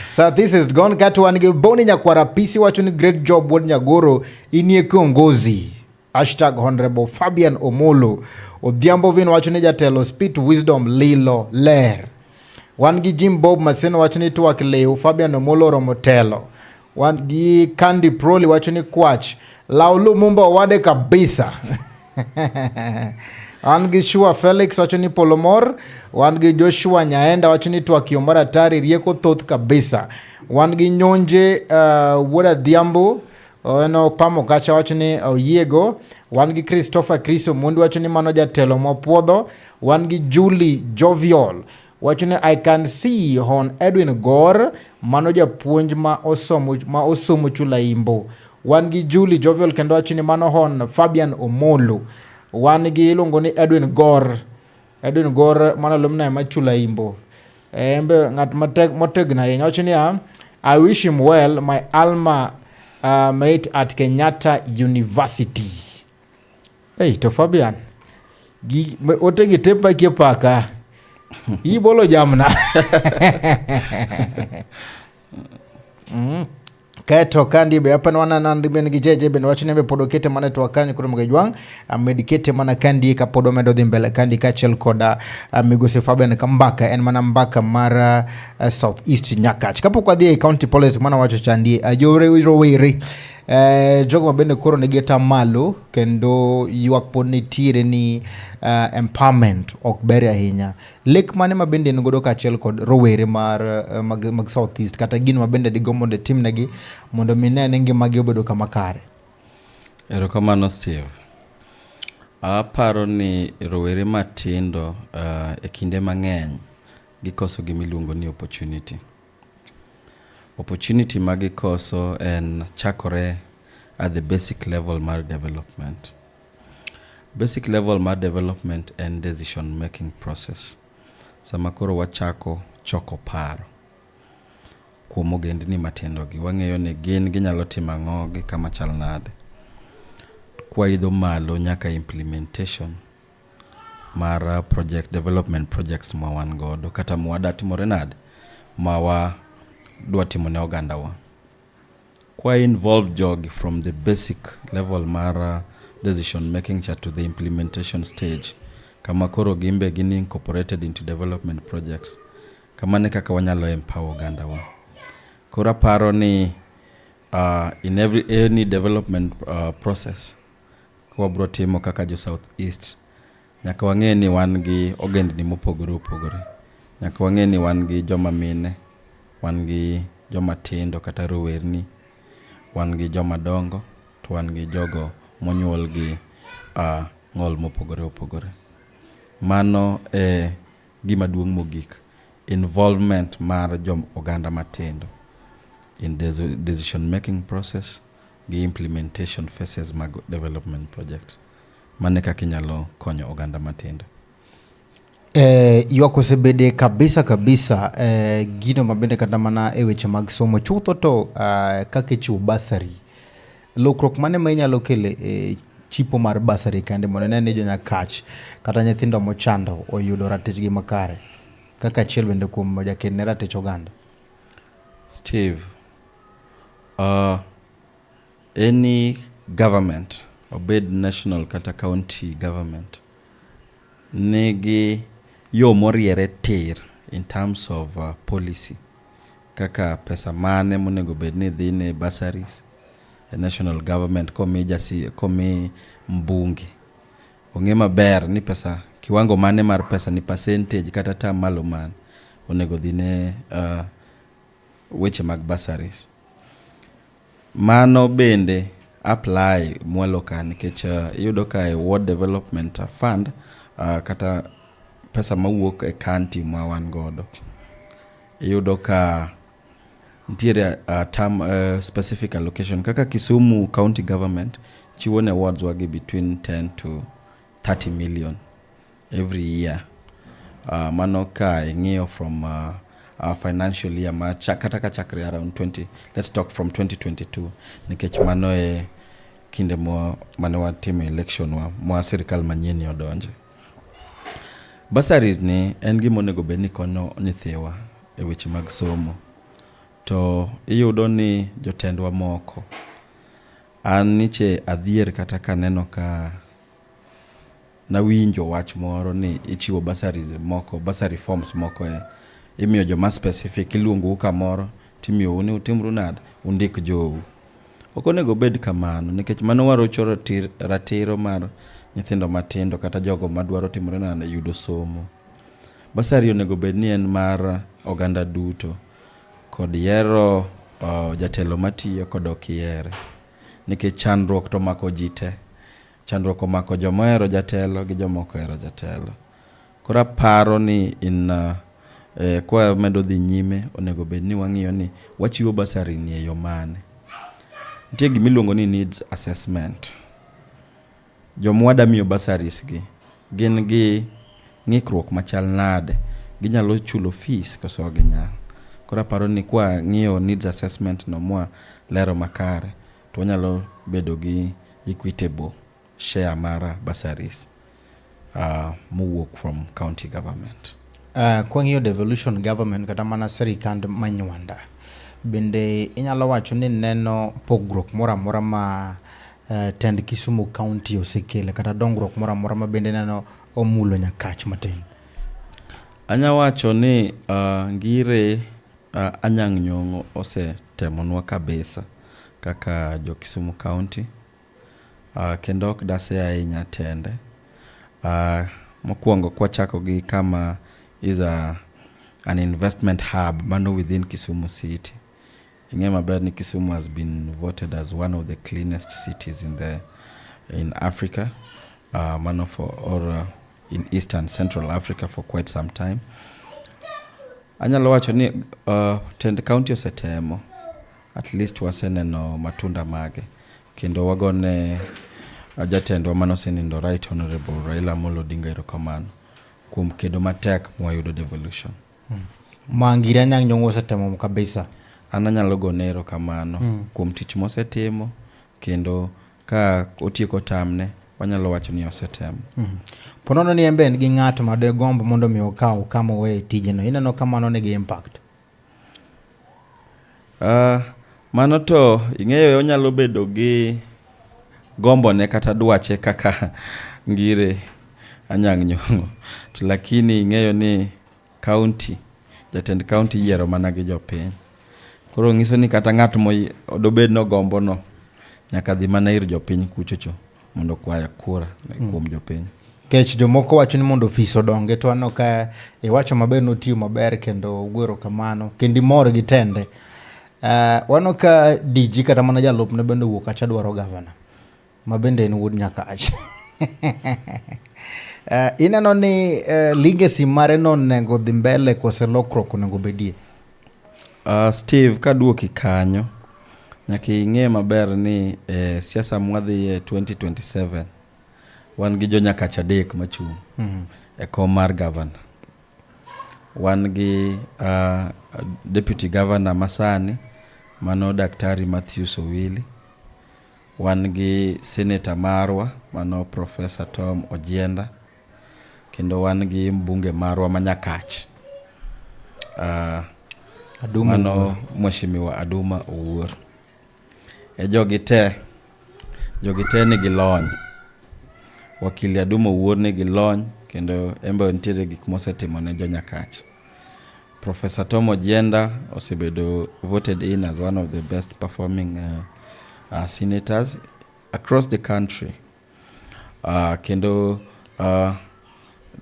Southeast is gone. Kato wan gi Boni Nyakwara Pisi wacho ni great job wuod Nyagoro inie kiongozi. Hashtag Honorable Fabian Omolo. Odhiambo Vin wacho ni jatelo spit wisdom lilo ler. Wan gi Jim Bob Maseno wacho ni twak lew Fabian Omolo oromo telo. Wan gi Candy Proli wacho ni kwach law Lumumba owade kabisa. Wan gi Shua Felix wacho ni polo mor. Wan gi Joshua Nyaenda wacho ni twak yo mar atari rieko thoth kabisa. Wan gi Nyonje Wuod Adhiambo en opamo kacha wacho ni oyiego. Wan gi Christopher Chris Omondi wacho ni mano jatelo mopuodho. Wan gi Julie Jovial wacho ni I can see Hon Edwin Gor mano japuonj ma osomo ma osomo Chulaimbo. Wan gi Julie Jovial kendo wacho ni mano Hon Fabian Omolo. Wan gi iluongo ni Edwin Gor. Edwin Gor mano alumni ma Chulaimbo. En be ng'at matek motegno ahinya. Wacho niya, I wish him well, my alma mate at Kenyatta University. Hey, to Fabian, gi ote gi te pakie paka. Ibolo jamna. Kaeto kandi be apani wana nandi ben gi jeje ben wacho ni be pod okete mana to kanyo koro mga jwang' amed kete mana kandi ka pod omedo dhi mbele kandi kaachiel koda migosi Fabian Kambaka en mana mbaka mar South East Nyakach. Kapok wadhi e county politics mana wacho chandi yore rowere jogo ma bende koro nigi malo kendo ywak pod nitiere ni empowerment ok ber ahinya. Lek mane ma bende in godo kaachiel kod rowere mar mag South East kata gino ma bende digombo mondo itimnegi mondo mi ne ni ngimagi obedo kama kare? Erokamano Steve. Aparo ni rowere matindo e kinde mang'eny Gikoso gima iluongo ni opportunity. Opportunity ma gikoso en chakore at the basic level mar development. Basic level mar development en decision making process. Sama koro wachako choko paro kuom ogendni matindo gi, wang'eyo ni gin ginyalo timo ang'o gi kama chal nade. Kwaidho malo nyaka implementation mar project development projects ma wan godo kata mwada timore nade ma wadwa timo ne oganda wa. Kwa involve jogi from the basic level mar decision making cha to the implementation stage kama koro gimbe gin incorporated into development projects. Kamano e kaka wanyalo empower oganda wa. Koro aparo ni in every any development process Ka wabro timo kaka jo South East, nyaka wang'e ni wan gi ogendni mopogore opogore. Nyaka wang'e ni wan gi joma mine, wan gi joma tindo kata rowerni, wan gi joma dongo, to wan gi jogo monyuol gi ng'ol mopogore opogore. Mano e gima duong' mogik, involvement mar jo oganda matindo in decision making process gi implementation phases mag development projects. Mano e kaka inyalo konyo oganda matindo. Eh, ywak osebede kabisa kabisa eh, gino mabende kata mana e weche mag somo chutho to eh, kaka ichiwo basari lokruok mane ma inyalo kelo e chipo mar basari kende mondo ine ni jonyakach kata nyithindo mochando oyudo ratichgi makare kaka achiel bende kuom jaked ne ratich oganda? Steve, any government, obed national kata county government, nigi yo moriere tir in terms of policy kaka pesa mane monego bed ni dhi ne bursaries e national government komi jasi, komi mbunge ong'e maber ni pesa kiwango mane mar pesa ni percentage kata tam malo mane onego dhi ne weche mag bursaries. Mano bende apply mwalo ka nikech iyudo ka e Ward Development Fund kata pesa mawuok e county ma wan godo iyudo ka nitiere term, specific allocation kaka Kisumu County Government chiwo ne wards wagi between 10 to 30 million every year. Mano ka ing'iyo from our financial year ma kata ka chakre around 20, let's talk from 2022 nikech mano e kinde mane watimo election wa ma sirikal manyien ni odonje. Bursaries ni en gima onego bed ni konyo nyithiwa e weche mag somo. To iyudo ni jotendwa moko an niche adhier kata kaneno ka nawinjo wach moro ni ichiwo bursaries moko, bursary forms moko e imiyo joma specific, iluongou kamoro timiyou ni utimru nade, undik jou. Ok onego obed kamano nikech mano warocho ratiro mar nyithindo matindo kata jogo madwaro timore nade yudo somo. Bursary onego bed ni en mar oganda duto kod yiero jatelo matiyo kod ok yiere nikech chandruok to omako ji te. Chandruok omako joma ohero jatelo gi joma ok ohero jatelo. Koro aparo ni in kwa medo dhi nyime onego bed ni wang'iyo ni wachiwo bursary ni e yo mane. Nitie gima iluongo ni needs assessment. Joma wada miyo bursaries gi gin gi ng'ikruok machal nade, ginyalo chulo fees koso ok ginyal. Koro aparo ni kwa ng'iyo needs assessment no mwa lero makare to wanyalo bedo gi equitable share mar bursaries mowuok from county government. Kwang'iyo devolution government kata mana sirikand Manywanda, bende inyalo wacho ni neno pogruok moro amora ma tend Kisumu County osekelo kata dongruok moro amora ma bende neno omulo Nyakach matin? Anya wacho ni Ngire Anyang' Nyong'o osetemonwa kabisa kaka jo Kisumu County kendo ok dase ahinya tende. Mokwongo kwachako gi kama is an investment hub mano within Kisumu City. Ing'e maber ni Kisumu has been voted as one of the cleanest cities in Africa, mano for or in Eastern Central Africa for quite some time. Anyalo wacho ni tend county osetemo at least waseneno matunda mage kendo wagone jatendwa mane osenindo Right Honorable Raila Amolo Odinga erokamano kuom kedo matek mwayudo devolution. Ma Ngire Anyang' Nyong'o osetemo kabisa. An anyalo gone erokamano kuom tich mosetimo kendo ka otieko tamne wanyalo wacho ni osetemo. Po nono ni en be en gi ng'at ma degomb mondo mi okaw kama oweye tijeno, ineno ka mano nigi impact? Mano to ing'eyo onyalo bedo gi gombone kata dwache kaka Ngire Anyang' Nyong'o to lakini ing'eyo ni county, jatend county iyiero mana gi jopiny. Koro nyiso ni kata ng'at dobed ni ogombo no nyaka dhi mana ir jopiny kuchocho mondo okwa kura kuom jopiny. Kech jomoko wacho ni mondo ofis odongi to aneno ka iwacho maber notiyo maber kendo ugo erokamano kendo imor gi tende. Waneno ka DG kata mana jalupne bende owuok kacha dwaro gavana ma bende en wuod Nyakach. Ineno ni legacy mare no onego dhi mbele kose lokruok onego bedie? Steve, kaduoki kanyo, nyaka ing'e maber ni siasa mwadhiye 2027 wan gi jo Nyakach adek machung' e kom mar gavana. Wan gi deputy governor masani mano Daktari Matthews Owili. Wan gi senator marwa mano Professor Tom Ojienda. Kendo wan gi mbunge marwa ma Nyakach. Aduma Mano Owuor. Mheshimiwa Aduma Owuor. E jogi te, jogi te nigi lony. Wakili Aduma Owuor nigi lony kendo en be nitiere gik mosetimo ne jo Nyakach. Professor Tom Ojienda osebedo voted in as one of the best performing senators across the country. Kendo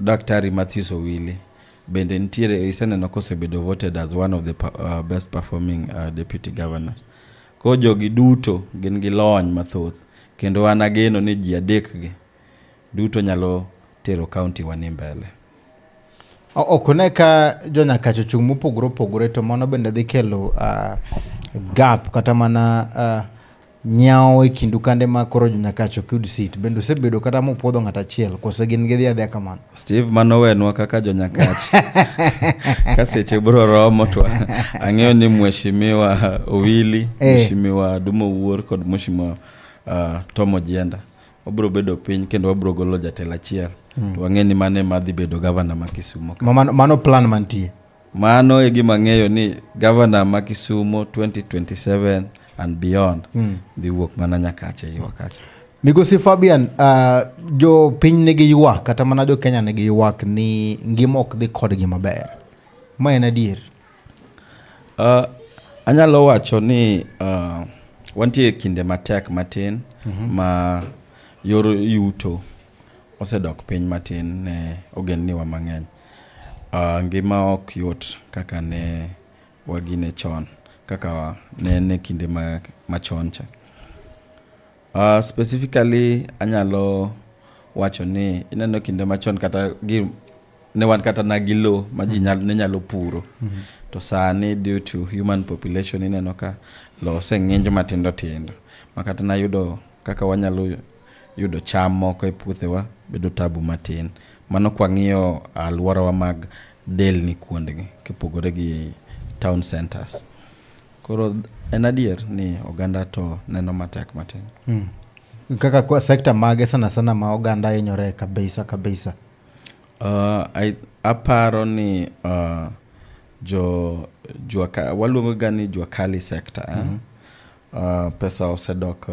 Daktari Matthews Owili bende nitiere, iseneno kosebedo voted as one of the best performing deputy governors. Koro jogi duto gin gi lony mathoth kendo an ageno ni ji adek gi duto nyalo tero county wa ni mbele. Ok une ka jo Nyakach ochung' mopogore opogore to mano bende dhi kelo gap kata mana nyawo e kindu kande ma koro jo Nyakach ok yud seat. Bende osebedo kata mupuodho ng'ato achiel kose gin gidhi adhiya kamano? Steve, mano wenwa kaka jo Nyakach. Ka seche biro romo to ang'eyo ni Mheshimiwa Owili, Mheshimiwa Aduma Owuor kod Mheshimiwa Tom Ojienda wabiro bedo piny kendo wabiro golo jatelo achiel. To wang'e ni mano ema dhi bedo gavana ma Kisumo ka. Mano plan mantie. Mano e gima ang'eyo ni gavana ma Kisumo 2027 and beyond dhi wuok mana Nyakach e iwa kacha. Migosi Fabian, jo piny nigi ywak kata mana jo Kenya nigi ywak ni ngima ok dhi kodgi maber. Ma en adier? Anyalo wacho ni wantie e kinde matek matin ma yor yuto osedok piny matin ne ogendniwa mang'eny. Ngima ok yot kaka ne wagine chon, kaka ne en e kinde machon cha. Specifically anyalo wacho ni ineno kinde machon kata gi ne wan kata na gi lowo ma ji ne nyalo puro. To sani due to human population ineno ka lowo oseng'inj matindo tindo. Ma kata nayudo kaka wanyalo yudo cham moko e puothewa bedo tabu matin. Mano kwang'iyo alworawa mag delni kuondgi kipogore gi town centers. Koro en adier ni oganda to neno matek matin. Kaka kwa sekta mage sana sana ma oganda hinyore kabisa kabisa? Aparo ni jo jua waluongo ga ni jua kali sector. Pesa osedok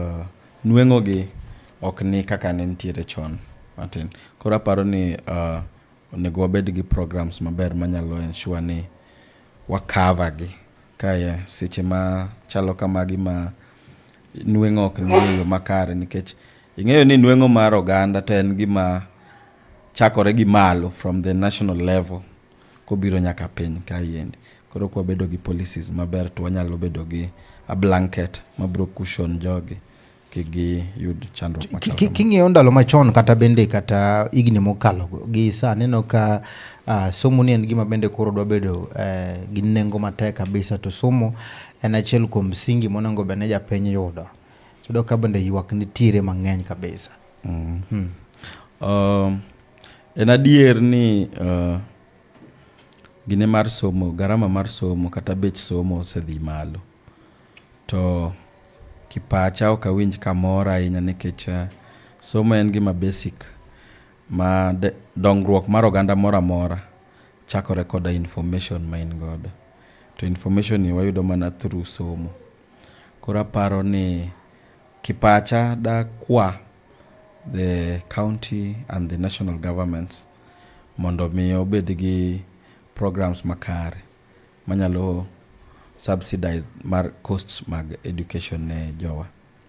nweng'o gi ok ni kaka ne nitiere chon matin. Koro aparo ni onego wabed gi programs maber manyalo ensure ni wa cover gi kae seche ma chalo kamagi ma nweng'o ok ni e yo makare nikech ing'eyo ni nweng'o mar oganda to en gima chakore gi malo from the national level kobiro nyaka piny kaendi. Koro kwabedo gi policies maber to wanyalo bedo gi a blanket mabiro cushion jogi. kik giyud chandruok machal kama. King'iyo ndalo machon kata bende kata higni mokalo gi sani ineno ka uh, somo ni en gima bende koro dwa bedo eh, gi nengo matek kabisa to somo en achiel kuom msingi monego bed ni japiny yudo. Iyudo ka bende ywak nitiere mang'eny kabisa. Mm. En adier ni uh, gine mar somo, garama mar somo kata bech somo osedhi malo. To kipacha ok awinj kamor ahinya nikech uh, somo en gima basic ma de, dongruok mar oganda moro amora chakore koda information ma in godo. To information ni wayudo mana through somo. Koro aparo ni kipacha dakwa the county and the national governments mondo mi obed gi programs makare manyalo subsidize mar costs mag education ne jowa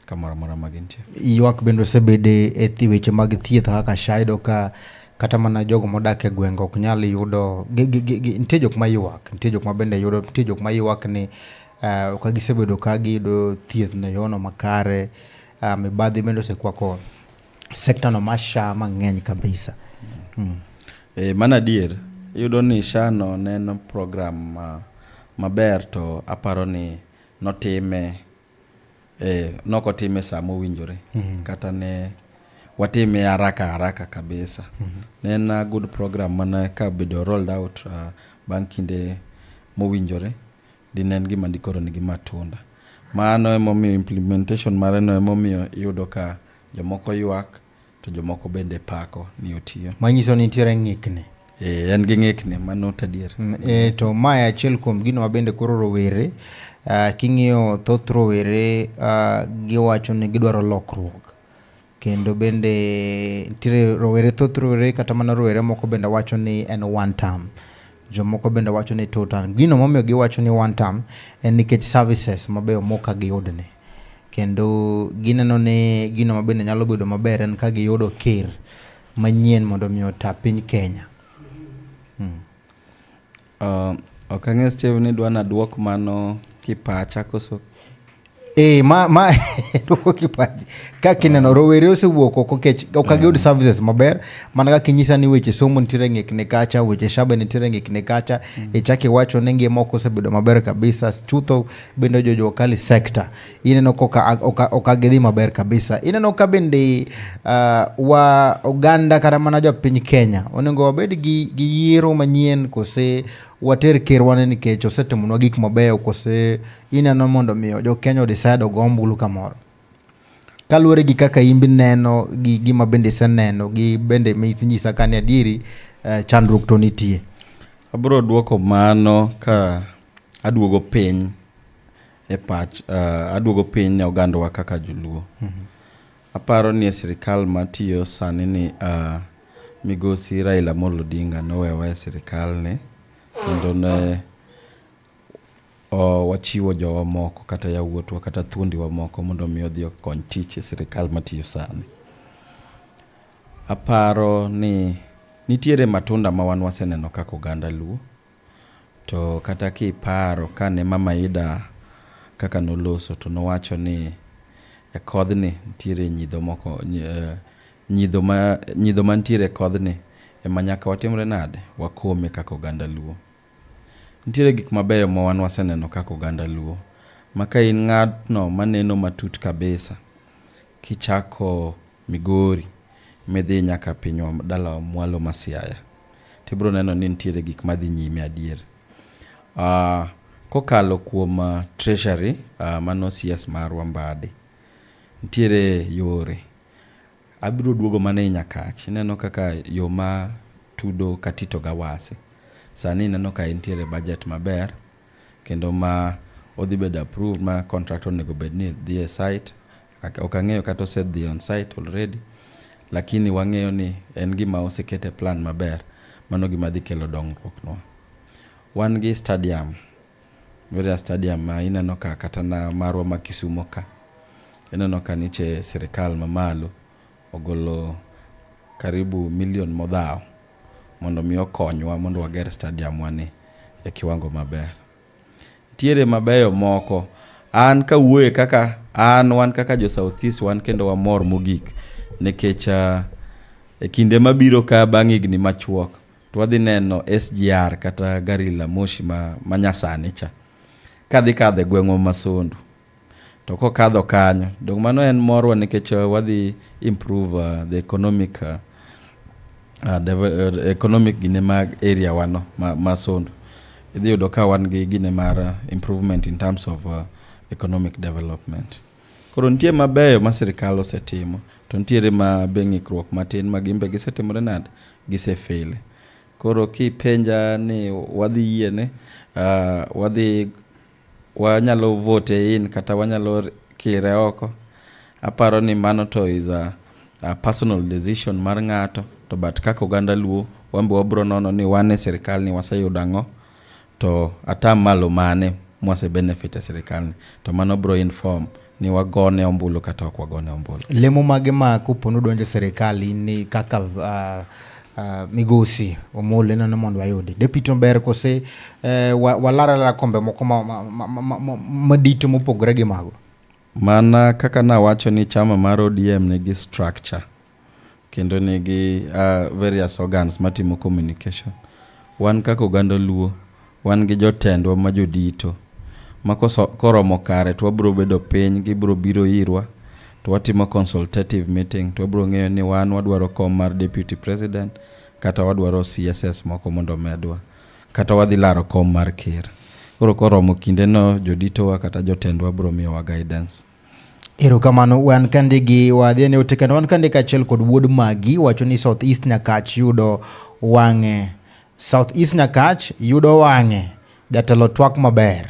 kamoro amora ma gintie. Ywak bende osebede e weche mag thieth kaka SHA iyudo ka kata mana jogo modak e gwenge ok nyal yudo nitie jok maywak nitie jok ma bende yudo nitie jok maywak ni uh, ka gisebedo ka giyudo thieth no yono makare uh, mibadhi bende osekwako sekta no mar SHA mang'eny kabisa. Mm. E, mano adier. Iyudo ni SHA no ne en program ma, maber to aparo ni notime e, nokotime sa mowinjore mm -hmm. kata ne watime haraka haraka kabisa mm -hmm. ne en a good program mana ka bedo rolled out uh, bang' kinde mowinjore dine en gima dikoro nigi matunda. Mano emomiyo implementation mare no emomiyo iyudo ka jomoko ywak to jomoko bende pako ni otiyo. Manyiso ni nitiere ng'ikni. E, en gi ng'ikni, mano to adier. E, to mae achiel kuom gino ma bende koro rowere uh, king'iyo thoth rowere uh, giwacho ni gidwaro lokruok kendo bende nitiere rowere thoth rowere kata mana rowere moko bende wacho ni en one term jomoko bende wacho ni two term gino momiyo giwacho ni one term en nikech services mabeyo moka giyudni kendo gineno ni gino ma bende nyalo bedo maber en ka giyudo ker manyien mondo mi ota piny Kenya. Hmm. Ok ang'e Steve ni dwa naduok mano kipacha koso Eh, ma ma duoko kipaji kaka ineno rowere osewuok oko kech ok giyud services maber mana kaka inyisa ni weche somo nitiere ng'ikni kacha weche SHA be nitiere ng'ikni kacha mm. ichak iwacho ni ngima ok osebedo maber kabisa chutho bende jo jua kali sector ineno koka ok gidhi maber kabisa ineno ka bende uh, wa oganda kata mana jopiny Kenya onego wabed gi, gi yiero manyien kose water ker wane nikech osetimonwa gik mabeyo kose ineno mondo mi jo Kenya decide ogo ombulu kamoro kaluwore gi kaka in neno gi gima bende iseneno gi bende minyisa ka ni adieri uh, chandruok to nitie. Abiro duoko mano ka aduogo piny e pach uh, aduogo piny ne ogandawa kaka joluo. Mm -hmm. Aparo ni e sirikal matiyo sani ni uh, migosi Raila Amolo Odinga nowewa e sirikal ni kendo ne o, wachiwo jowa moko kata yawuotwa kata thuondiwa moko mondo mi odhi okony tich e sirikal matiyo sani. Aparo ni nitiere matunda ma wan waseneno kaka oganda Luo to kata kiparo kane Mama Ida kaka noloso to nowacho ni e kodhni nitiere nyidho moko nyidho ma nyidho mantiere e kodhni ema nyaka watimre nade wakome kaka oganda Luo. Nitiere gik mabeyo ma wan waseneno kaka oganda Luo ma ka in ng'atno maneno matut kabisa kichako Migori midhi nyaka pinywa dalawa mwalo ma Siaya tibiro neno ni nitiere gik madhi nyime adier. Uh, kokalo kuom uh, treasury uh, mano CS marwa Mbadi nitiere yore abiro duogo mana e Nyakach ineno kaka yo ma tudo Katito Gawase sani ineno ka entiere budget maber kendo ma odhi bedo approved ma contract onego bed ni dhi e site ok ang'eyo kata osedhi on site already lakini wang'eyo ni en gima oseket e plan maber mano gima dhi kelo dongruok nwa wan gi stadium Mberia stadium ma ineno ka kata na marwa ma Kisumo ka ineno ka niche sirikal mamalo ogolo karibu milion modhawo mondo mi okonywa mondo wager stadium wa ni e kiwango maber. Nitiere mabeyo moko. An kawuoye kaka An wan kaka jo South East wan kendo wamor mogik nikech uh, e kinde mabiro ka bang' higni machuok to wadhi neno SGR kata gari la moshi ma, ma nyasani cha kadhi kadho e gweng'wa ma Sondu. To kokadho kanyo, dong mano en morwa nikech uh, wadhi improve uh, the economic uh, uh, economic gine mag area wano ma, ma Sondu. Idhi yudo ka wan gi gine mar uh, improvement in terms of uh, economic development. Koro nitie mabeyo ma sirikal osetimo to nitiere ma be ng'ikruok matin ma gin be gisetimore nade? Gisefail. Koro kipenja ni wadhi yiene, uh, wadhi wanyalo vote in kata wanyalo kire oko. Aparo ni mano to is a, a personal decision mar ng'ato to but kaka oganda Luo wan be wabro nono ni wan e sirikal ni waseyudo ang'o to atam malo mane mwase benefit e sirikal ni to mano bro inform ni wagone ombulu kata ok wagone ombulu. Lemo mage ma kopo nudonjo e sirikal in ni kaka uh, uh, migosi Omolo ineno mondo wayudi deputy maber kose uh, walar alara kombe moko madito ma, ma, ma, ma, ma mopogore gi mago? Mana kaka nawacho ni chama mar ODM nigi structure kendo nigi uh, various organs matimo communication. Wan kaka oganda Luo, wan gi jotendwa ma jodito ma koromo kare to wabiro bedo piny, gibiro biro irwa to watimo consultative meeting to wabiro ng'eyo ni wan wadwaro kom mar deputy president kata wadwaro CSS moko mondo omedwa kata wadhi laro kom mar ker. Koro koromo kindeno joditowa kata jotendwa biro miyowa guidance. Erokamano wan kandi gi wadhi ne ote kendo wan kandi kaachiel kod wuod Magi wacho ni South East Nyakach yudo wang'e. South East Nyakach yudo wang'e. Jatelo twak maber.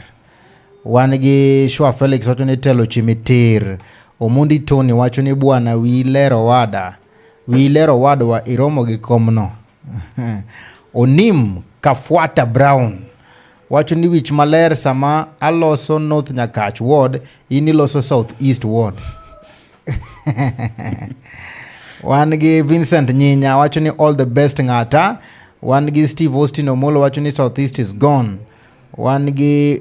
Wan gi Shua Felix wacho ni telo chimitir. Omondi Tony wacho ni bwana wiyi ler owada. Wiyi ler owadwa iromo gi komno. Onim Kafuata Brown wacho ni wich maler sama aloso North Nyakach ward in iloso South East ward. Wan gi Vincent Nyinya wacho ni all the best ng'ata. Wan gi Steve Austin Omolo wacho ni South East is gone. Wan gi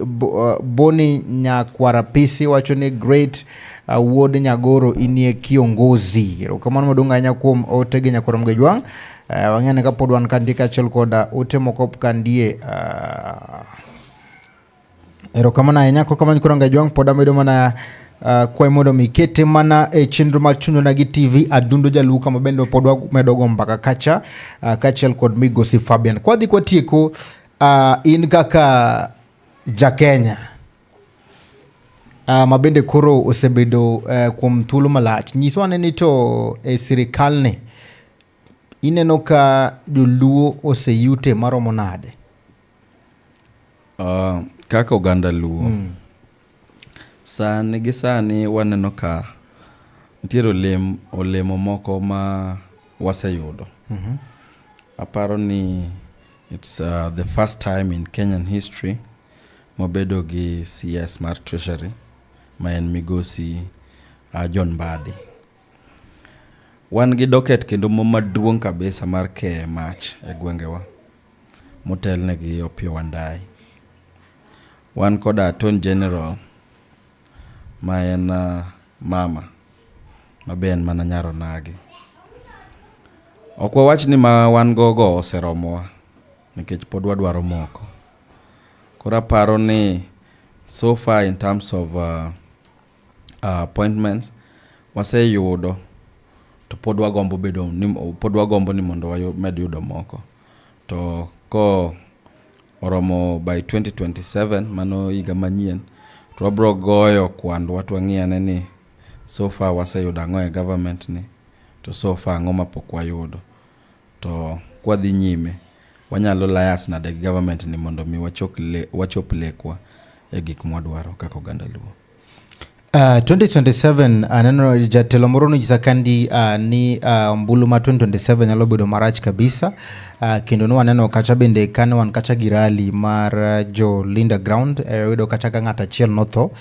Boni Nyakwarapisi wacho ni great uh, wuod Nyagoro inie kiongozi. Erokamano maduong' ahinya kuom ote gi Nyakwar Mgejwang'. Uh, wang'e ni kapod wan kandie kaachiel kod uh, ote moko kandie uh, erokamano ahinya kokamano koro Ngejwang' pod amedo mana uh, kwayi mondo mi ikete mana e chenro mar Chunyona gi TV Adundo Jaluo kama bende pod wamedo go mbaka kacha uh, kaachiel kod Migosi Fabian. Kwadhi kwatieko uh, in kaka Jakenya uh, ma bende koro osebedo uh, kuom thuolo malach, nyiswa ane ni to e sirikalni ineno ka joluo oseyute maromo nade? Uh, kaka oganda Luo mm. Sani gi sani waneno ka nitiere olem, olemo moko ma waseyudo. Mm -hmm. Aparo ni it's uh, the first time in Kenyan history mobedo gi CS mar Treasury ma en migosi uh, John Mbadi. Wan gi docket kendo mo maduong' kabisa mar keye mach e gwengewa motelne gi Opiyo Wandayi. Wan koda Attorney General ma en uh, mama ma be en mana nyar onagi. Ok wawach ni ma wan go go oseromowa nikech pod wadwaro moko. Koro aparo ni so far in terms of uh, uh, appointments waseyudo to pod wagombo bedo ni, pod wagombo ni mondo wamed yudo moko to ko oromo by 2027 mano higa manyien to wabro goyo kwandwa to wang'i ane ni so far waseyudo ang'o e government ni to so far ang'o mapok wayudo to kwadhi nyime wanyalo lias nade gi government ni mondo mi wachop le, wachop lekwa e gik mwadwaro kaka oganda Luo. Uh, 2027 aneno jatelo moro nonyisa kandi uh, ni uh, ombulu ma 2027 nyalo bedo marach kabisa uh, kendo ne waneno kacha bende kane wan kacha gi rally mar uh, jo Linda Ground eh, yudo kacha ka ng'ato achiel notho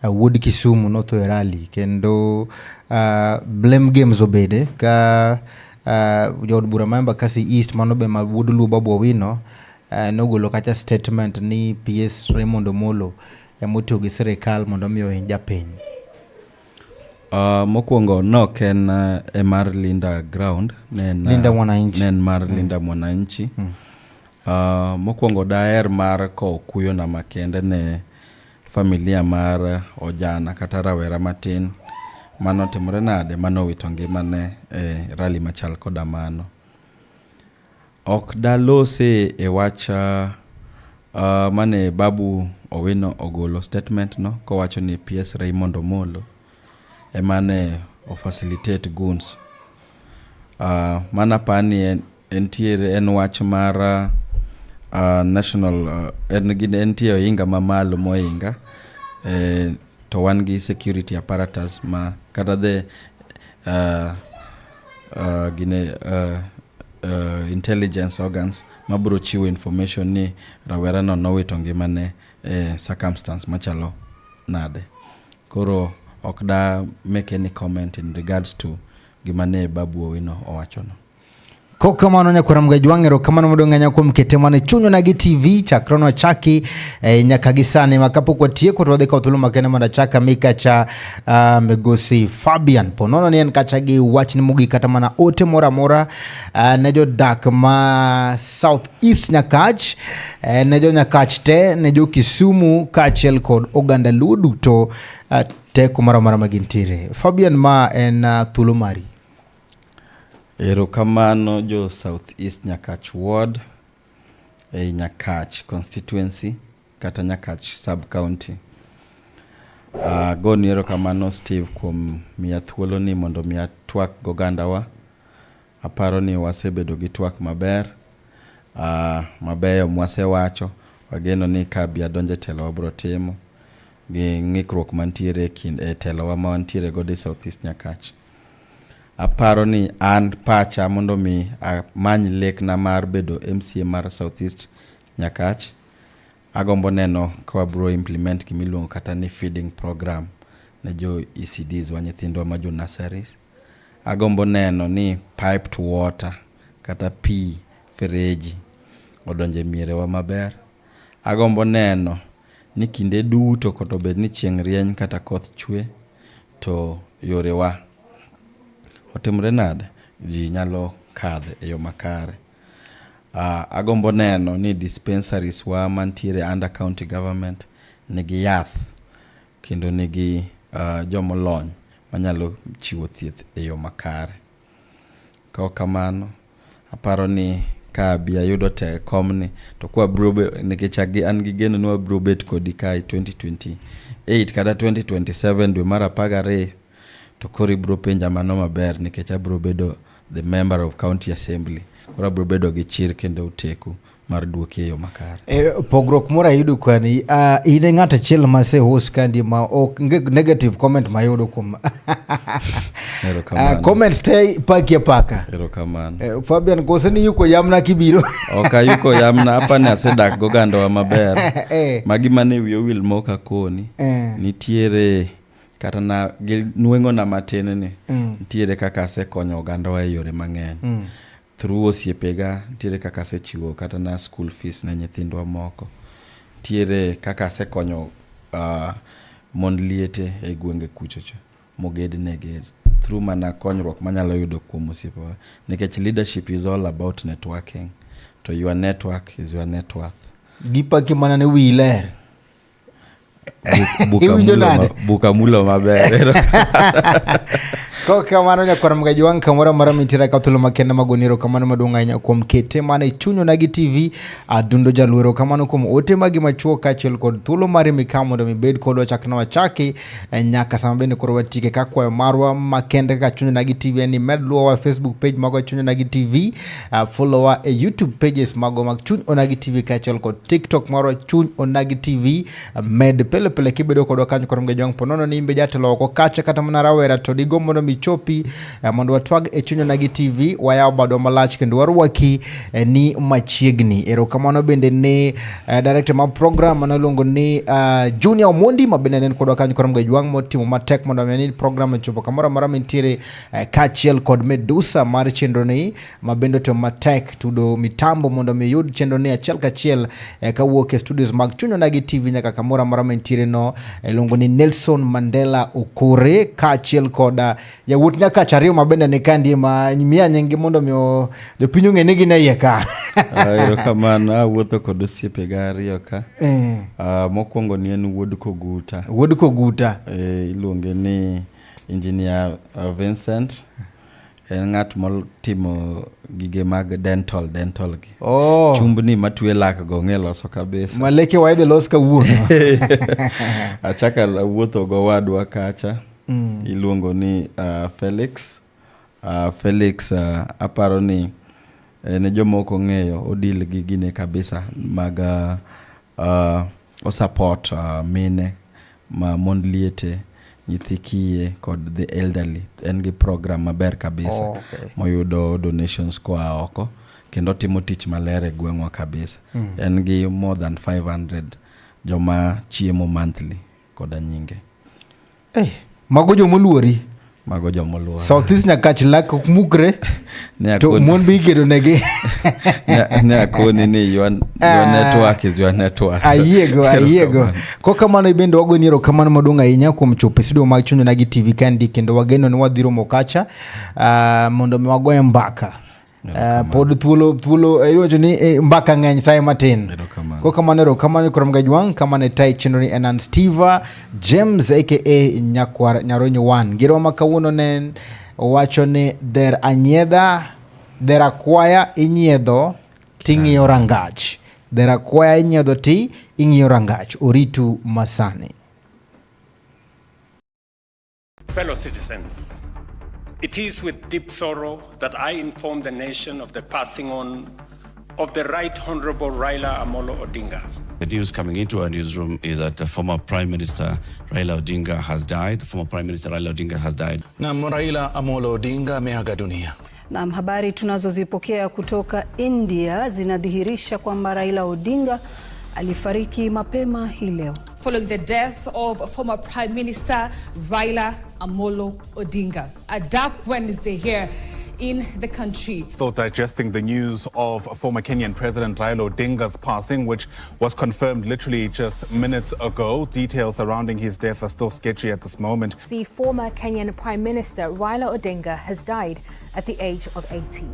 uh, wuod Kisumu notho e rally kendo uh, blame games obede ka uh, jaod bura ma Embakasi East mano be ma wuod Luo Babu Owino uh, nogolo kacha statement ni PS Raymond Omolo emotiyo gi sirikal mondo mi ohiny japiny. Mokwongo nok en e mar Linda Ground ne en, Linda Mwananchi. Ne en mar Linda Mwananchi. Mokwongo daher mar kowo kuyona makende ne familia mar ojana kata rawera matin manotimore nade manowito ngimane e rally machal koda mano. Ok dalose e wach mane Babu Owino ogolo statement no kowacho ni PS Raymond Omolo emane o facilitate goons. Mano apani en entiere en wach mar national en gi entie ohinga mamalo mohinga to wan gi security apparatus ma kata the gine intelligence organs mabiro chiwo information ni rawera no nowito ngimane e circumstance machalo nade. Koro ok da make any comment in regards to gima ne Babu Owino owachono. Kokamano nyakwara Mgajwang', erokamano maduong' ahinya kuom kete mana e chuny Onagi TV chakre nwachaki nyaka gi sani ma kapok watieko to wadhi kawo thuolo makende mondo achak ami kacha migosi Fabian ponono ni en kacha gi wachne mogik kata mana ote moro amora ne jodak ma South East Nyakach, ne jo Nyakach te, ne jo Kisumu kaachiel kod oganda Luo duto te kumoro amora ma gintiere. Fabian, ma en thuolo mari. Erokamano jo South East Nyakach Ward ei Nyakach constituency kata Nyakach sub county. Agoni erokamano Steve kuom miya thuolo ni mondo mi atwak gogandawa. Aparo ni wasebedo gi twak maber, mabeyo mwasewacho. Wageno ni ka abi adonjo e telo wabro timo gi ng'ikruok mantiere e kind e telowa ma wantiere godo e South East Nyakach. Aparo ni an pacha mondo mi amany lekna mar bedo MCA mar South East Nyakach, agombo neno ka wabro implement gimiluongo kata ni feeding program ne jo ECDs wa nyithindwa ma jo nurseries. Agombo neno ni piped water kata pi fereji odonjo e mierewa maber. Agombo neno ni kinde duto kata obed ni chieng' rieny kata koth chwe to yorewa otimre nade? Ji nyalo kadhe e yo makare. Agombo neno ni dispensaries wa mantiere under county government nigi yath kendo nigi jomolony manyalo chiwo thieth e yo makare. Kaok kamano, aparo ni ka abi ayudo te komni to kwa bro nikech an gi geno ni wabro bet kodi kae 2028 kata 2027 dwe mar 12 to koro ibro penja mano maber nikech abro bedo the member of county assembly. Koro abro bedo gi chir kendo oteku mar duoki e yo makare. Pogruok moro ayudo kwani in e ng'at achiel ma se host kandi ma ok negative comment mayudo kuom comment te paki apaka. Erokamano. Fabian kose ni yuko yamna kibiro. Ok ayuko yamna, apa ni asedak gogandawa maber. Magi mane wiya owil mok akoni. Nitiere kata na gi nweng'ona matin ni nitiere kaka asekonyo ogandawa e yore mang'eny. Through osiepega nitiere kaka asechiwo kata na school fees ne nyithindwa moko. Nitiere kaka asekonyo mond liete e gwenge kuchocho mogednegi through mana konyruok manyalo yudo kuom osiepewa. Nikech leadership is all about networking to your network is your net worth. Gipaki mana ni wiyi ler. Buka mulo maber. Kokamano nyakwar Mgajwang' kamoro amora mintiere ka thuolo makende magoni erokamano maduong' ahinya kuom kete mana e chuny Onagi TV Adundo Jaluo. Erokamano kuom ote magi machuok kaachiel kod thuolo mari mikawo mondo mi ibed kodwa chakre ne wachaki nyaka sama bende koro watike. Ka kwayo marwa makende kaka chuny Onagi TV en ni med luwowa e Facebook page magwa Chuny Onagi TV, follow-wa e YouTube pages magwa mag Chuny Onagi TV kaachiel kod TikTok marwa Chuny Onagi TV. Med pile pile kibedo kodwa kanyo koro Mgajwang' ponono ni imbe jatelo oko kacha kata mana rawera to digomb mondo mi ichopi mondo watwag e Chuny Onagi TV, wayawo badwa malach kendo warwaki ni machiegni. Erokamano bende ne director mar program mano iluongo ni Junior Omondi ma bende ne en kodwa kanyo koro Mgajwang' motimo matek mondo omi ni program ochopo kamoro amora mintiere kaachiel kod Medusa mar chenroni ma bende otimo matek tudo mitambo mondo mi yud chenroni achiel kachiel kawuok e studios mag Chuny Onagi TV nyaka kamoro amora mantiere no iluongo ni Nelson Mandela Okore kaachiel kod yawuot Nyakach ariyo ma bende ni kandie ma miya nyinggi mondo mi jopiny ong'e ni gin e iye ka. Erokamano, awuotho kod osiepega ariyo ka. Mokwongo ni en wuod Koguta. Wuod Koguta. Iluonge ni Engineer Vincent. En ng'at motimo gige mag dental dental gi. Oh. Chumbni matwe lak go ong'e loso kabisa. Maleke waidhi los kawuono. Achako awuotho gowadwa kacha. Iluongo ni Felix. Felix aparo ni ne joma ok ong'eyo odil gi gine kabisa mag o support mine ma mond liete, nyithi kiye kod the elderly. En gi program maber kabisa. Oh, okay. Moyudo donations koa oko kendo otimo tich maler e gweng'wa kabisa. En gi more than 500 joma chiemo monthly koda nyinge. Mago jomoluori. Mago jomoluora. South East Nyakach lak ok mukre to mon be ikedo negi. Ne akoni ni your network is your network. Ayiego, ayiego. Kok kamano ibende wagoni erokamano maduong' ahinya kuom chopo e studio mag Chuny Onagi TV kandi kendo wageno ni wadhi romo kacha mondo mi wagoye mbaka. Pod thuolo thuolo iwacho ni mbaka ng'eny saye matin. Kok kamano erokamano kuom Gajwang' kama ne tayi chenro ni en an Steve James aka Nyakwar Nyaronyo 1. Ngero ma kawuono ne wacho ni dher anyiedha, dher akwaya inyiedho ting'iyo rangach. Dher akwaya inyiedho ti ing'iyo rangach. Oritu masani. Fellow citizens, it is with deep sorrow that I inform the nation of the passing on of the Right Honorable Raila Amolo Odinga. The news coming into our newsroom is that the former Prime Minister Raila Odinga has died. Former Prime Minister Raila Odinga has died. Na Raila Amolo Odinga ameaga dunia. Na habari tunazozipokea kutoka India zinadhihirisha kwamba Raila Odinga alifariki mapema hii leo. Following the death of former Prime Minister Raila Amolo Odinga. A dark Wednesday here in the country. Still digesting the news of former Kenyan President Raila Odinga's passing, which was confirmed literally just minutes ago. Details surrounding his death are still sketchy at this moment. The former Kenyan Prime Minister Raila Odinga has died at the age of 80.